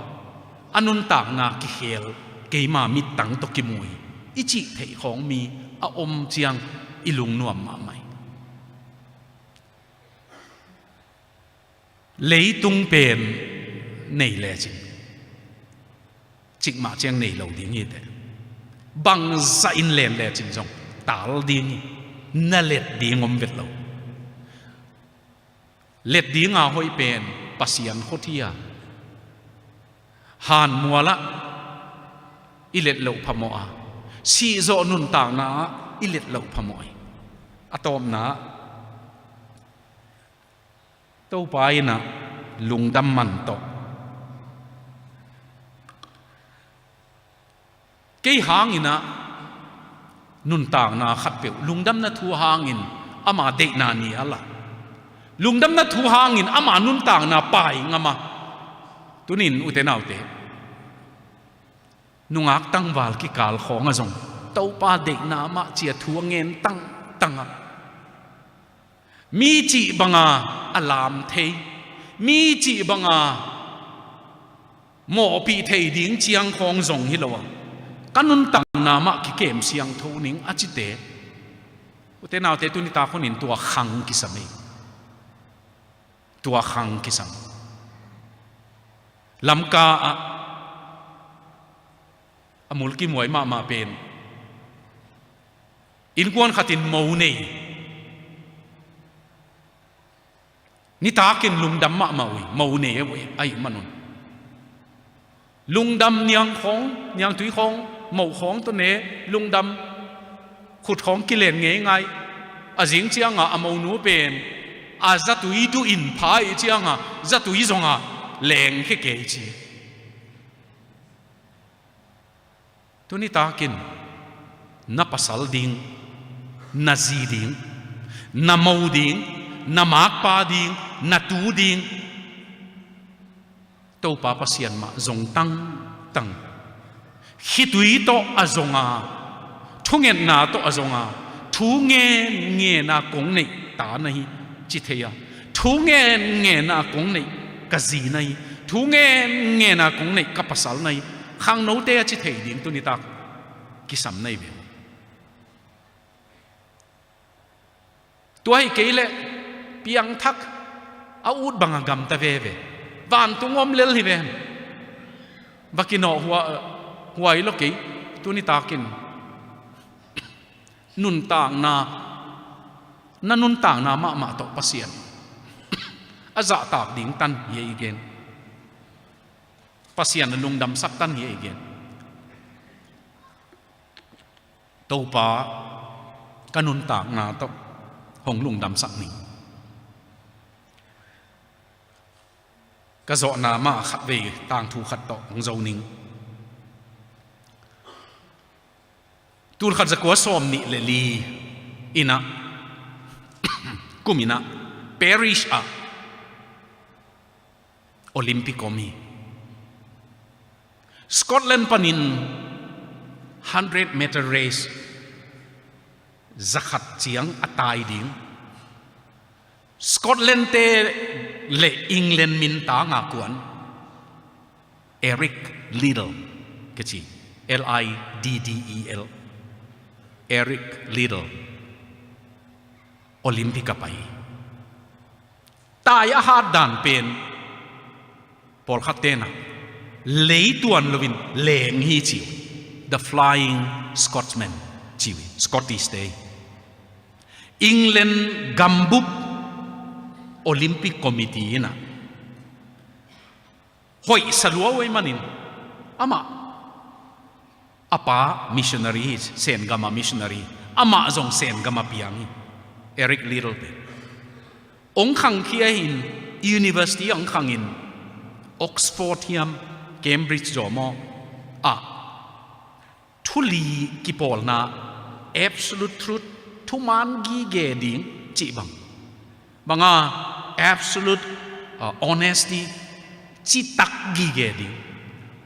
a nuntakna kikhel, keima mittang tawh kimu hi, i cih theih khawng mi a om ciang i lungnuam mahmah hi. Leitung pen nei lecin, cikmah ciang nei lo ding hi teh. Bangzah in len lecin zong tal ding hi, na let ding om vet lo. Let dinga hoih pen Pasian khut hi a, hanmualah i let loh phamawh a, sihzawh nuntakna ah i let loh phamawh hi. A tawpna ah Topa innah lungdam man tawh. Kei hanginah nuntakna khatpeuh lungdamna thu hangin ama deihna nial a, lungdamna thu hangin ama nuntakna pai ngam a. Tunin ute naute, nungak tangval kikal khawng a zong Topa deihna mah cia thu a ngen tangtang a, mi cih banga a lam thei, mi cih banga mawhpih thei ding ciang khawng zong hi lo a, ka nuntakna mah kikem siangtho ning a cite, ute naute, tuni tak hunin tua khang kisam ei. Tua khang kisam. Lamka ah a mulkimhuai mahmah pen, innkuan khatin mo nei, nitakin lungdam mahmah uh hi, mo nei uh hi, ahih manun lungdam, niang khawng, niangtui khawng, moh khawng tawh ne, lungdam, khut khawng kilen ngeingai. A zing cianga a monu pen a zatui duhin pha ih cianga zatui zonga lengkhia kei ci. Tuni takin na pasal ding, na zi ding, na mo ding, na makpa ding, na tu ding, Topa Pasian mah zong tangtang, khitui tawh a zonga, thungetna tawh a zonga, thu ngenngen a kong neih ta na hi ci thei a, thu ngenngen a kong neih ka zi na hi, thu ngenngen a kong neih ka pasal na hi, khangnote a ci thei ding tuni tak kisam na hi ve. Tua hi kei leh piangthak a ut banga gamta veve, vantung om lel hi ve. Va kinawh hua, huai lo kei, tuni takin nuntakna, na nuntakna mahmah tawh Pasian a zahtak ding tan hi ei gen. Pasian a lungdamsak tan hi ei gen. Topa, ka nuntakna tawh hong lungdamsak ning. Ka zawhna mah khatvei tangthu khat tawh hong zo ning. Tulkhat zakua sawm nih le li inah, kum inah, Paris ah Olympic om hi. Scotland panin hundred meter race zakhat ciang a tai ding. Scotland te le England min tanga kuan Eric Liddell, kici, L I D D E L, Eric Liddell, Olympic a pai. Tai a hat dan pen pawlkhat tenah leituan loin leng hi ci uh. The Flying Scotsman ci uh, Scottish te. England gambup Olympic Committee inah hoih sa lua uh ahih manin, amah a pa missionary hi, Sengam a missionary, amah zong Sengam a piang hi. Eric Liddell pen hong khangkhia in, university hong khangin, Oxford hiam, Cambridge zaw maw, ah, thu li kipawlna, absolute truth, thuman gige ding cih bang, banga, absolute, uh, honesty, citak gige ding,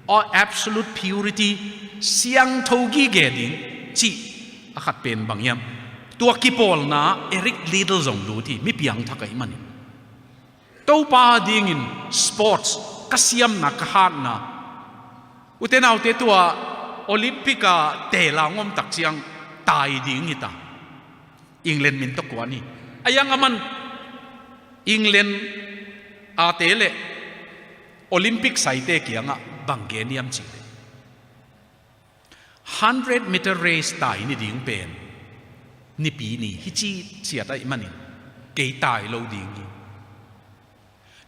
or absolute purity, siangtho gige ding cih a khat pen bang hiam? Tua kipawlna Eric Liddell zong lut hi, mi piangthak ahih manin. Topa dingin sports ka siamna, ka hatna, ute naute, tua Olympic a tela ngom tak ciang tai ding hi ta. England min tawh kuan hi. A yang a man England a te le Olympic saite kiangah bang gen hiam cih leh, hundred meter race tai ni ding pen Nipi ni hi ci ciat ahih manin kei tai lo ding hi.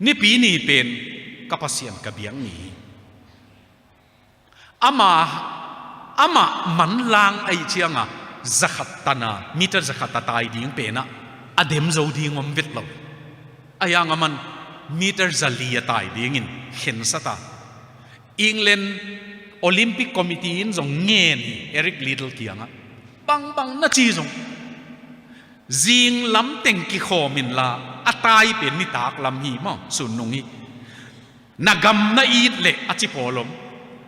Nipi ni pen ka Pasian ka biak ni hi. Ama, amah manlang ahih cianga zakhat tana, meter zakhat a tai ding penah a dem zo ding om vet lo. A yang a man meter zali a tai dingin khensat a, England Olympic Committee in zong ngen hi Eric Liddell kiangah. Bangbang na ci zong, zing lam teng kikhawm inla, a tai pen nitak lam hi maw, sun nung hi. Na gam na it leh a ci pawl om.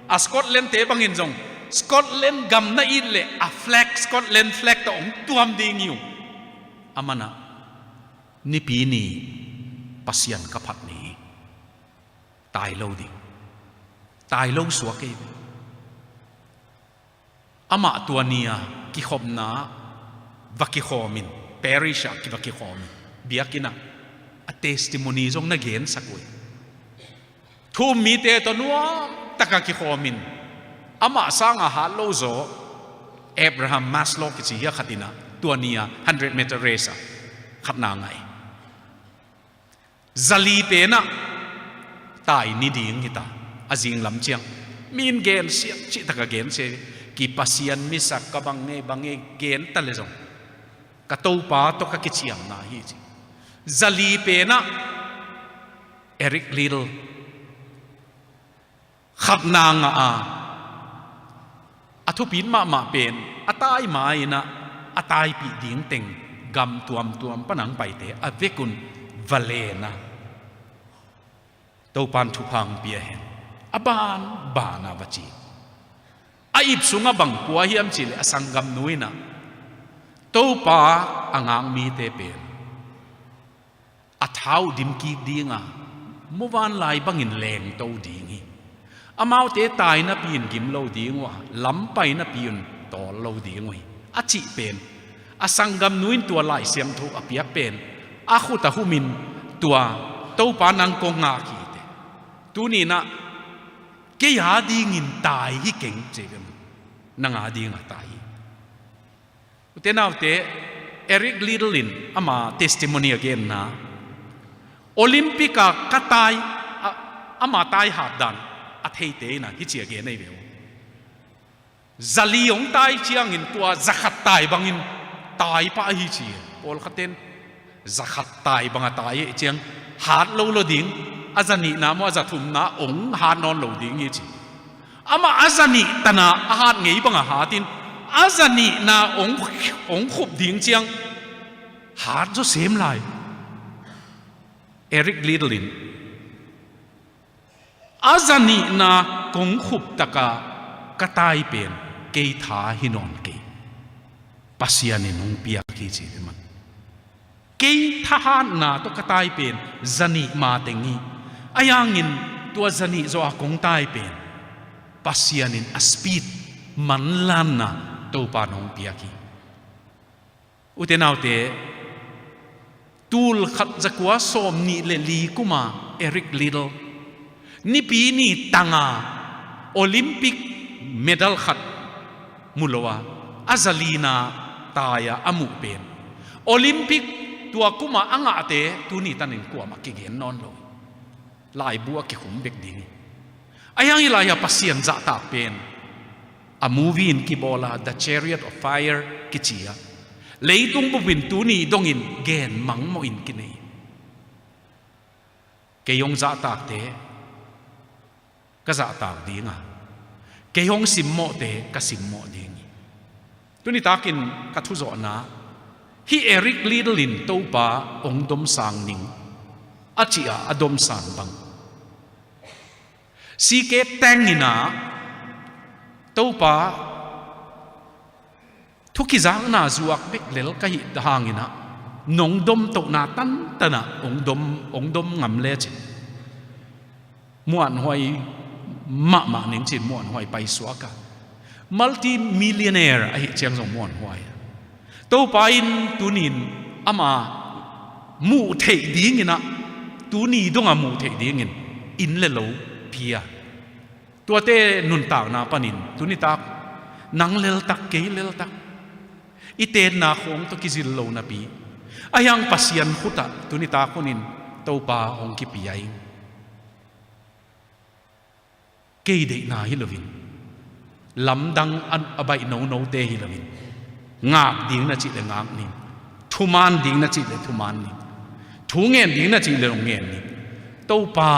A Scotland te bangin zong, Scotland gam na it leh a flag, Scotland flag tawh hong tuam ding hi uh. A manah Nipi ni Pasian ka phat ni hi. Tai lo ding. Tai lo suak ei. Amah tua ni-a kikhopna va kikhawmin, parish ah kiva kikhawmin, biakinn ah a testimony zong na gensak uh hi. Thu-um mite tawh nuam taka kikhawmin, amah sanga hat lo zaw Abraham Maslow kici hi a khat inah tua ni-a hundred meter race ah khatna ngah hi. Zali penah tai ni ding hi ta, a zinglam ciang. Mi in gensiat, cihtak a gensia hi. Kipasian misak ka bang ngei, bang ngei gen ta le zong, ka Topa tawh ka kiciamna hi ci. Zali penah Eric Liddell khatna ngah a, a thupit mahmah pen a tai ma-inah a taipih ding teng gam tuamtuam panang paite a vekun va len a, Topan thupha hong pia hen. A banbana va ci. A ip sungah bang pua hiam cihleh a sanggamnu inah Topa a ngak mite pen a tha uh dim kik dinga, muvanlai bangin lengto ding hi. Amaute tai napi in gim lo ding uh a, lam pai napi un tawl lo ding uh hi, a cih pen a sanggamnu in tua Lai Siangtho a piak pen a khut a humin, tua Topa, nang kong ngak hi teh. Tuni inah kei a dingin tai hi keng ci ve maw. Nang a dinga tai hi. Ute naute, Eric Liddell in ama testimony a genna, Olympic a ka tai, a, ama tai hat dan a theite inah hih ci a gen ahi ve uh. Zali hong tai ciangin tua zakhat tai bangin tai pah ahi ci. Pawlkhatten zakhat tai banga tai ahih ciang hat lo lo ding, a zanihna maw, a zathumna hong hat nawn lo ding hi ci. Amah a zanih tana a hat ngei banga hatin, a zanihna hong, hong khup ding ciang hat zaw sem lai. Eric Liddell in, a zanihna kong khup taka ka tai pen kei tha hi nawn kei, Pasian in hong piak hi ci ve maw. Kei thahatna tawh ka tai pen zanih ma teng hi. A yangin tua zanih zawh a kong tai pen Pasian in a speed, manlanna Topa in hong piak hi. Ute naute, tul khat zakua sawmnih le li kuma Eric Liddell, Nipi ni tanga Olympic medal khat mu lo a, a zalina tai-a a muh pen, Olympic tua kuma a ngahte tuni tanin kuamah kigen nawn lo hi. Laibu a kikhum bek ding hi. Ahi hang hih lai-ah Pasian zahtak pen a movie in kibawl a, The Chariot of Fire kici a, leitung bupin tuni dongin gen mangmawhin kinei. Kei hong zahtakte ka zahtak ding a, kei hong simmawhte ka simmawh ding hi. Tuni takin ka thuzawhna, hih Eric Liddell in Topa hong domsang ning a cih a, a domsang bang, C K Tang in ah, Topa thu kizakna zuak bek lel ka hih hangin ah, nong domtohna tantan ah hong dom, hong dom ngam lecin muanhuai mahmah ning ci-in muanhuai paisuak a, multi-millionaire ahih ciang zong muanhuai a, Topa in tuni-in ama muh theih dingin ah, tuni dongah muh theih dingin inn le lo pia. Tuate nuntakna panin tuni tak nang leltak, kei leltak, i tenna khawng tawh kizil lo napi, ahi hang Pasian khutah tuni tak hunin Topa hong kipia ing. Kei deihna hi loin, lamdang a, a baih nonote hi loin, ngak ding na cih le ngak ning, thuman ding na cih le thuman ning, thu ngen ding na cih le hong ngen ning, Topa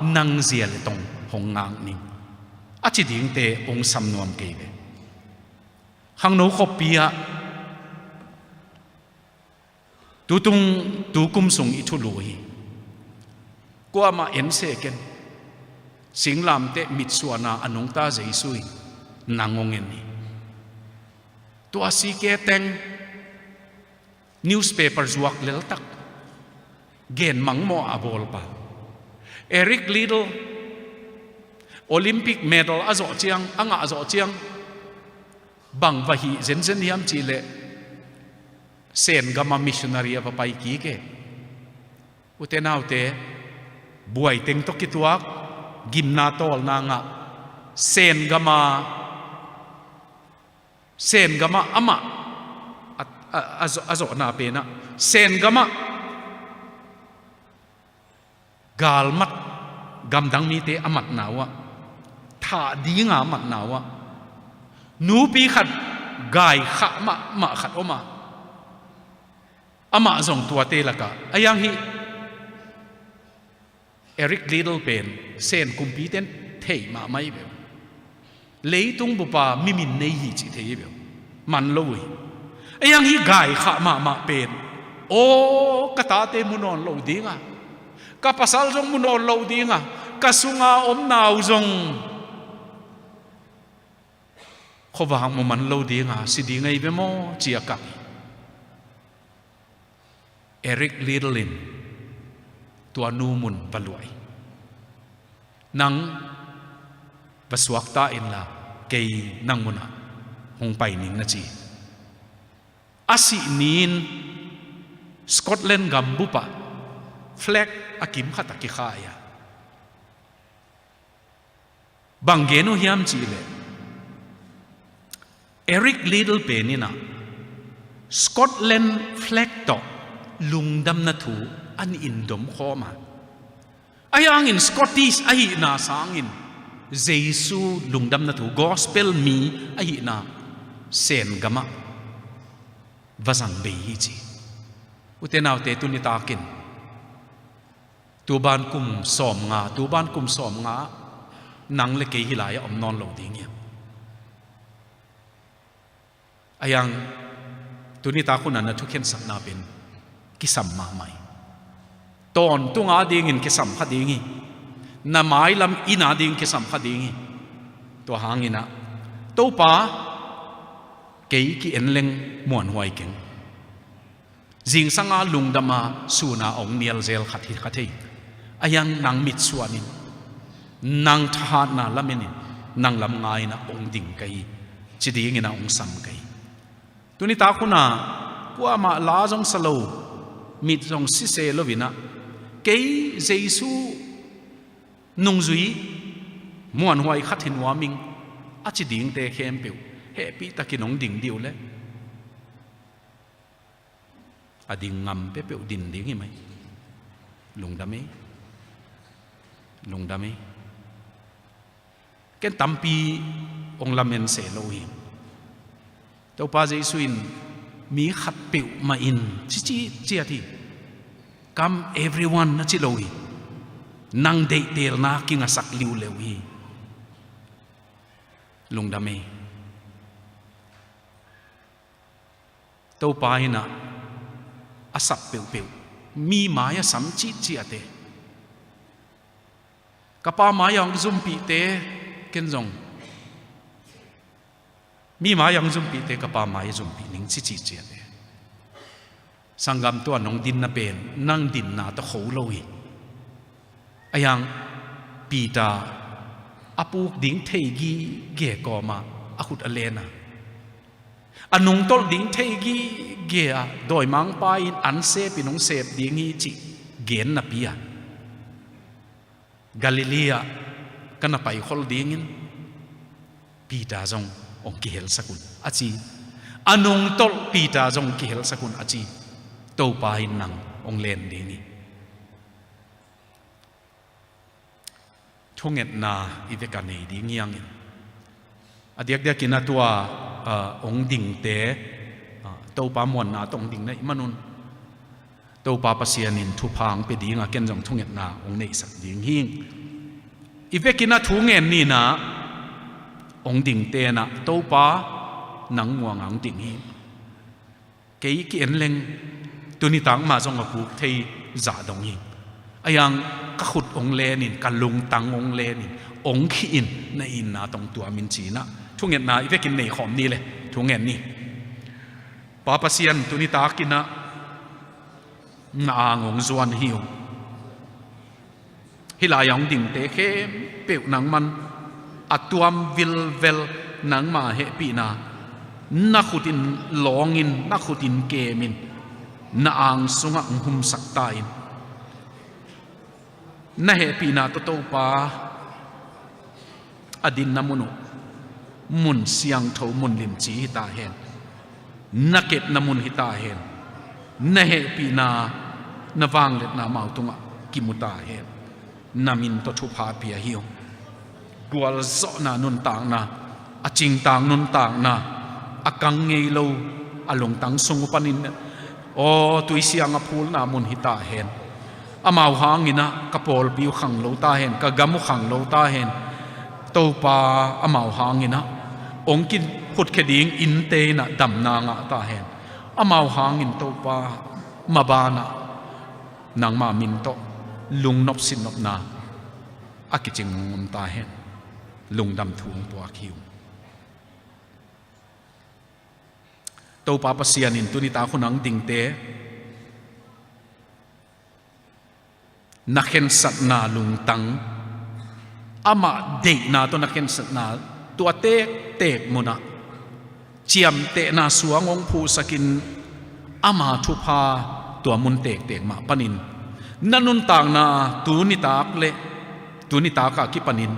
nang zia le tong hong ngak ning, a ci dingte hong sam nuam kei ve. Khangno khoppi ah tutung, tukum sung i thulu hi. Kuamah en seh ken. Singlamteh mitsuana a nungta Jesu in nang hong en hi. Tua C K Tang newspaper zuak leltak, gen mangmawh a bawlpa, Eric Liddell Olympic medal a zawh ciang, a ngah zawh ciang, bang va hih zenzen hiam cih leh, Sen gama missionary a va pai kik e. Ute naute, buaiteng tawh kituak, gimna tawlna ngah, Sen gama, Sen gama amah a, a, a zawh, a zawhna penah, Sen gama galmat, gamdang mite a matna uhah, thah dinga a matna uhah, nupi khat gaikhah mahmah khat om a, amah zong tuate lakah, ahi hang hih Eric Liddell pen Sen kumpite in thei mahmah hi ve uh. Leitung bupa mimin nei hi cih thei hi ve uh. Man lo uh hi. Ahi hang hih gaikhah mahmah pen, aw, ka tate mu nawn lo ding a, ka pasal zong mu nawn lo ding a, ka sunga omna uh zong khuavak mu man lo ding a, si ding ahi ve maw, ci-a kap hi. Eric Liddell in tua nu mun va luah hi. Nang va suakta inla, kei nang munah hong pai ning, na ci. A sih ni-in Scotland gam bupah flag a kim khat a kikhai a, bang gen uh hiam cih leh, Eric Liddell pen in ah Scotland flag tawh lungdamna thu a nih in dom khawm a, ahi hangin Scottish ahihna sangin Jesu lungdamna thu, gospel mi ahihna Sen gamah va zang bei hi ci. Ute naute, tuni takin tuban kum sawmnga, tuban kum sawmnga nang le kei hih lai-ah om nawn lo ding hiam? Ahi hang tuni tak hun ah na thukhensakna pen kisam mahmah hi. Tawntung adingin kisam kha ding hi. Na mailam inn ading kisam kha ding hi. Tua hangin ah, Topa, kei ki-en leng muanhuai keng. Zingsanga lungdama suna hong nial zel khat hi kha thei. Ahi hang nang mitsuan in, nang thahatna lamen in, nang lam nga-in ah hong ding ka hi, ci dingin ah hong sam ka hi. Tuni tak hun ah kuamah la zong sa lo, mit zong si se lo-in ah, kei Jesu nungzui muanhuai khat hi nuam ing, a ci dingte khempeuh hehpihtakin hong ding dih uh leh, a ding ngam peuhpeuh ding ding hi mai. Lungdam ei. Lungdam ei. Ken tampi hong lamen se lo hi. Topa Jesu in mi khat peuhmah in cici ciat hi. "Come everyone," na ci lo hi. Nang deihtelna kingasak liuleu hi. Lungdam ei. Topa in ah a sap peuhpeuh, mi mai-ah sam citciate, ka Pa mai-ah hong zumpihte, ken zong mi mai-ah hong zumpihte ka Pa mai-ah zumpih ning ci citciate. Sanggam, tua nong dinna pen nang dinna tawh kho lo hi. Ahi hang Peter a puk ding thei gige kawmah a khut a len a, a nungtolh ding thei gige a, dawimangpa in an sepin hong sep ding hi cih gen napi-a, "Galilee ah ka na paikhol dingin Peter zong hong kihelsak un," a ci. A nungtolh Peter zong hong kihelsak un a ci. Topa in nang hong len ding hi. Thungetna i vek a nei ding hi hangin, a diakdiakin a tua, ah, hong dingte, ah, Topa muanna tawh hong ding na hih manun, Topa Pasian in thupha hong pia ding a, ken zong thungetna hong neihsak ding hi. I vekin a thu ngen ni in ah, hong dingte in ah, "Topa, nang muang a hong ding hi. Kei ki-en leng tuni tak mah zong a puk thei zah dong hi. Ahi hang ka khut hong len in, ka lungtang hong len in, hong khih in, na itna tawh hong tuam in," ci-in ah thungetna i vekin nei khawm ni le, thu ngen ni. Pa Pasian, tuni takin ah na ang hong zuan hi ung. Hih lai-ah hong dingte khempeuh nangman a tuam vilvel nangma hehpihna na khut in lawngin, na khut in kemin, na ang sungah hong humsak ta in. Na hehpihna tawh Topa a dinna mun uh mun siangtho, mun limci hi ta hen. Na kepna mun hi ta hen. Na hehpihna, na vangliatna amau tungah kimu ta hen. Na min tawh thupha pia hi ung. Gualzawhna nuntakna, a cingtang nuntakna, a kang ngei lo, a lungtang sung uh panin, aw, tuisiang a phulna mun hi ta hen. Amau hangin ah ka pawlpi uh khang lo ta hen, ka gam uh khang lo ta hen. Topa, amau hangin ah hong kihutkhia ding innte in ah damna ngah ta hen. Amau hangin Topa, mabanah nangma min tawh lungnop sinnopna a kicing hong om ta hen. Lungdam thu hong puak hi ung. Topa Pasian in tuni tak hun a hong dingte na khensatna lungtang, amah deihna tawh na khensatna, tua tektek munah ciamtehna suang hong phuhsakin, ama thupha tua mun tektek mah panin na nuntakna tuni tak le tuni tak a kipanin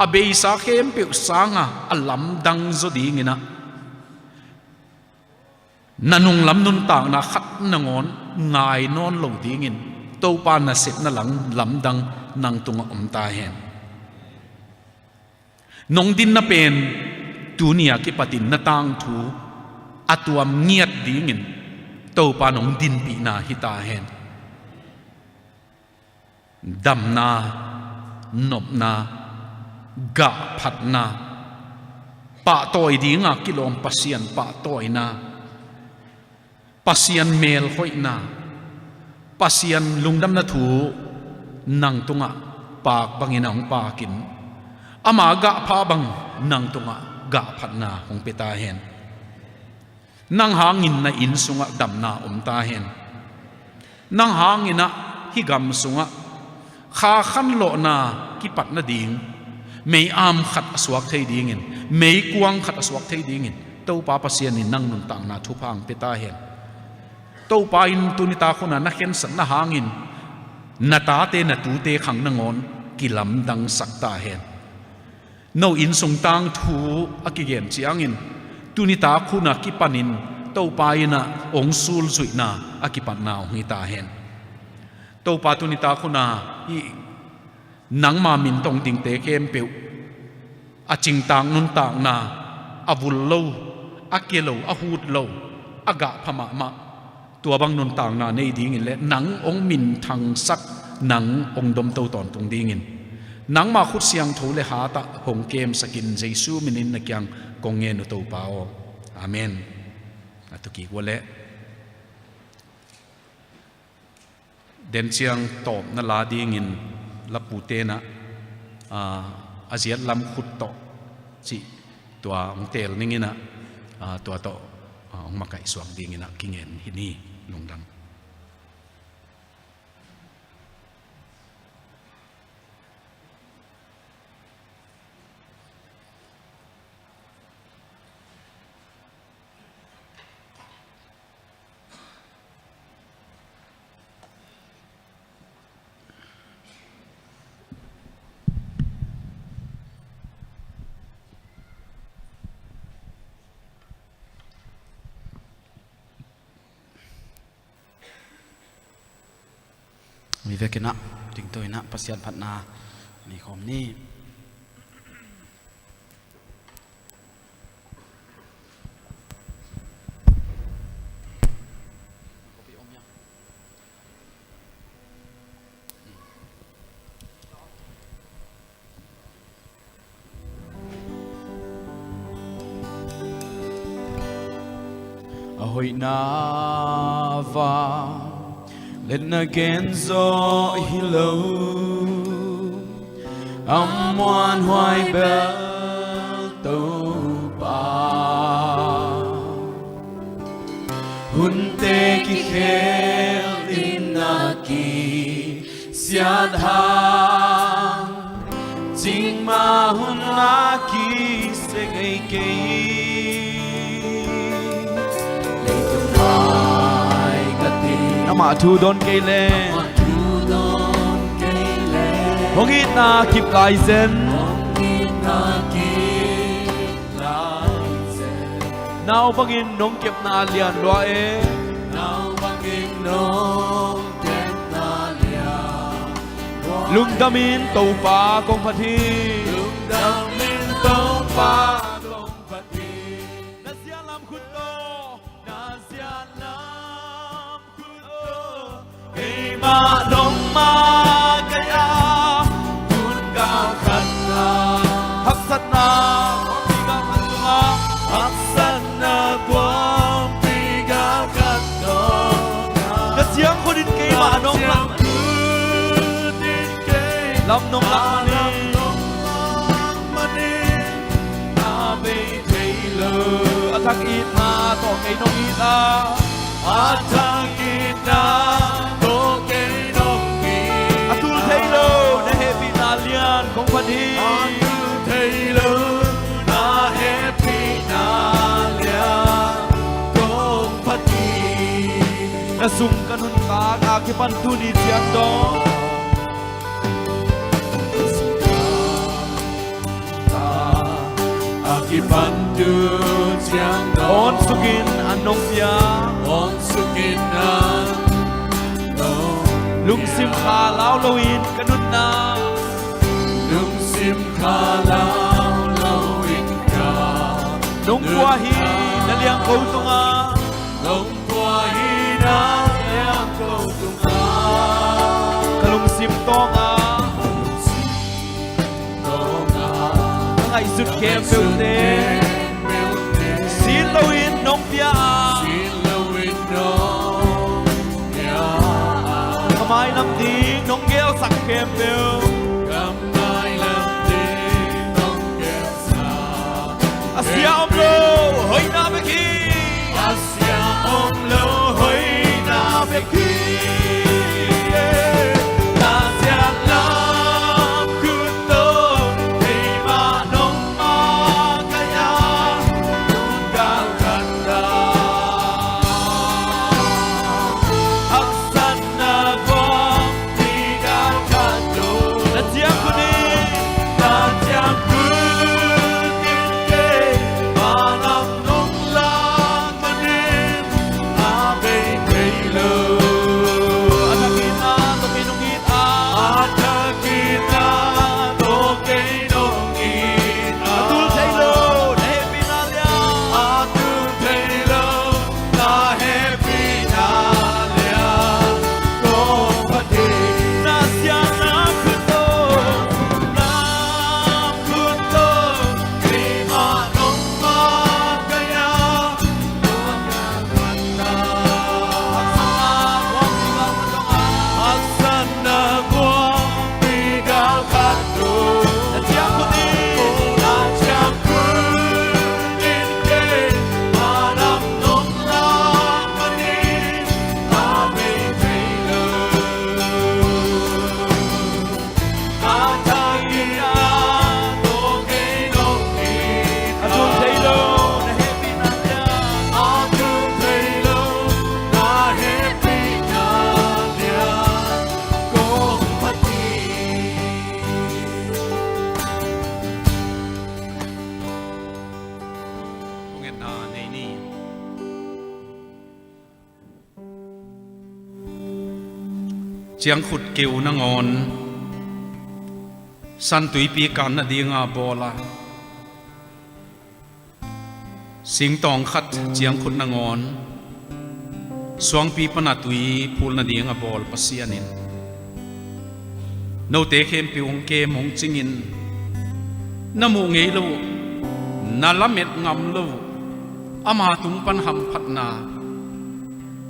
a beisa khempeuh sanga a lamdang zaw dingin ah, na nunglam nuntakna khat nangawn ngai nawn lo dingin, Topa nasepna lang lamdang nang tungah om ta hen. Nong dinna pen tuni a kipatin na tangthu a tuam ngiat dingin Topa nong dinpihna hi ta hen. Damna, nopna, gahphatna, pahtawi dinga kilawm Pasian pahtawina, Pasian melhoihna, Pasian lungdamna thu nang tungah paak bangin a hong paakin, ama gahpha bang nang tungah gahphatna hong pia ta hen. Nang hangin na inn sungah damna om ta hen. Nang hangin ah hih gam sungah kha khanlawhna kipat nading, Mei-am khat a suak thei dingin, meikuang khat a suak thei dingin Topa Pasian in nang nuntakna thupha hong pia ta hen. Topa in tuni tak hun a na khensatna hangin na tate na tute khang nangawn kilamdangsak ta hen. No innsung tangthu a kigen ciangin tuni tak hun a kipanin Topa in a hong sulzuihna a kipatna hong hi ta hen. Topa, tuni tak hun a i nangma min tong dingte khempeuh a cingtak nuntakna, a vul lo, a kia lo, a hut lo, a gah pha mahmah, tua bang nuntakna nei dingin le nang hong minthangsak, nang hong domto tawntung dingin nangma khut siangtho le hat ah hong kemsakin Jesu minin na kiang kong ngen uh, Topa aw. Amen. A tu kik ua leh. Den ciang tawpna la dingin lapute in a, aa, a ziat lam khut tawh cih tua hong teel ning in a, aa, tua tawh, aa, hong makaih suak dingin a kingen hi ni. Lungdam. Mi vekin a dingto in a Pasian phatna nei khawm ni. A hoihna va let na gen zawh hi lo, a muanhuai bel Topa. Hunte kikhel in a kisiat hang, cingma hun a kisia ngei kei. Leitung mai ka ti. Amah thu dawn kei leh. Amah thu dawn kei leh. Hong itna kip lai zen. Hong itna kip lai zen. Nau bangin nong kepna lian lua e. Nau bangin nong kepna lian lua e. Lungdam in Topa kong phat hi. Lungdam in Topa kong phat hi. Na ziat lam khut tawh, na ziat lam khut tawh. Keimah nong makaih a, hun galkhat a. Haksatna, kuampi galkhat tungah. Haksatna, kuampi galkhat tungah. Na siangkhut in keimah nong lak. Na siangkhut in keimah. Lam nong lak manin. Lam nong lak manin. Na bei thei lo. A thak itna tawh kei nong it a. A thak itna tawh kei nong it. A tul thei lo na hehpihna lian kong phat hi. A tul thei lo na hehpihna lian kong phat hi. Na sung ka nuntak a kipan tuni ciang dong. A kipan tu ciang dong. Awn sukin an nong pia. Awn sukin an nong pia. Lungsim kha lau loin ka nunna. Lungsim kha lau loin ka nunna. Nong pua hi na liangko tungah. Nong pua hi na liangko tungah. Ka lungsim tawngah. Ka lungsim tawngah. Ka ngaihsut khempeuhte. Ka ngaihsut khempeuhte. Sin loin nong pia a. Sin loin nong pia a. Ka mailam ding nong gelsak khempeuh. Ka mailam ding nong gelsak. A sia om lo, hoihna bek hi. A sia om lo, hoihna bek hi. Na ziat lam khut tawh, keimah Na nei ni. Ciangkhut keu nangawn San Tuipi kan nadinga bawl a, singtawng khat ciangkhut nangawn suangpi pana tui phul nadinga bawl Pasian in note khempeuh hong kem hong cingin, na muh ngei lo uh, na lamet ngam lo uh, ama tung pan hamphatna,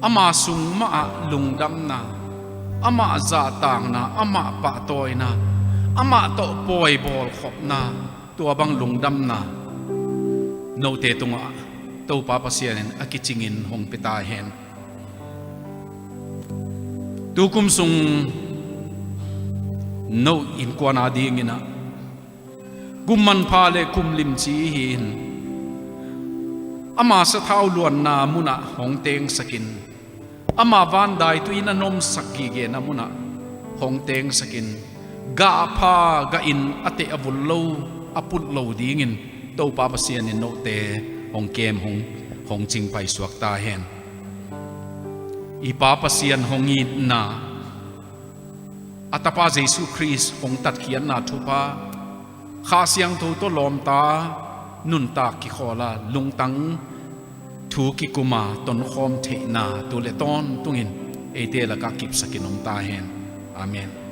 ama sung mah ah lungdamna, amah zahtakna, amah pahtawina, amah tawh pawi bawlkhopna, tua bang lungdamna note tungah Topa Pasian in a kicingin hong pia ta hen. Tukum sung no innkuan adingin ah kum manpha le kum limci hi in, ama sathau luanna munah hong tengsakin, ama van daitui na nomsak gigena munah hong tengsakin, gah pha gah in a teh a vul lo, a pulh lo dingin Topa Pasian in note hong kem hong, hong cingpai suak ta hen. I Pa Pasian hong itna, a Tapa Jesu Khrist hong tatkhiatna thupha, Kha Siangtho tawh lawmta nuntak kikhawla lungtang thu kikuma tonkhawm theihna tu le tawntungin eite lakah kipsakin om ta hen. Amen.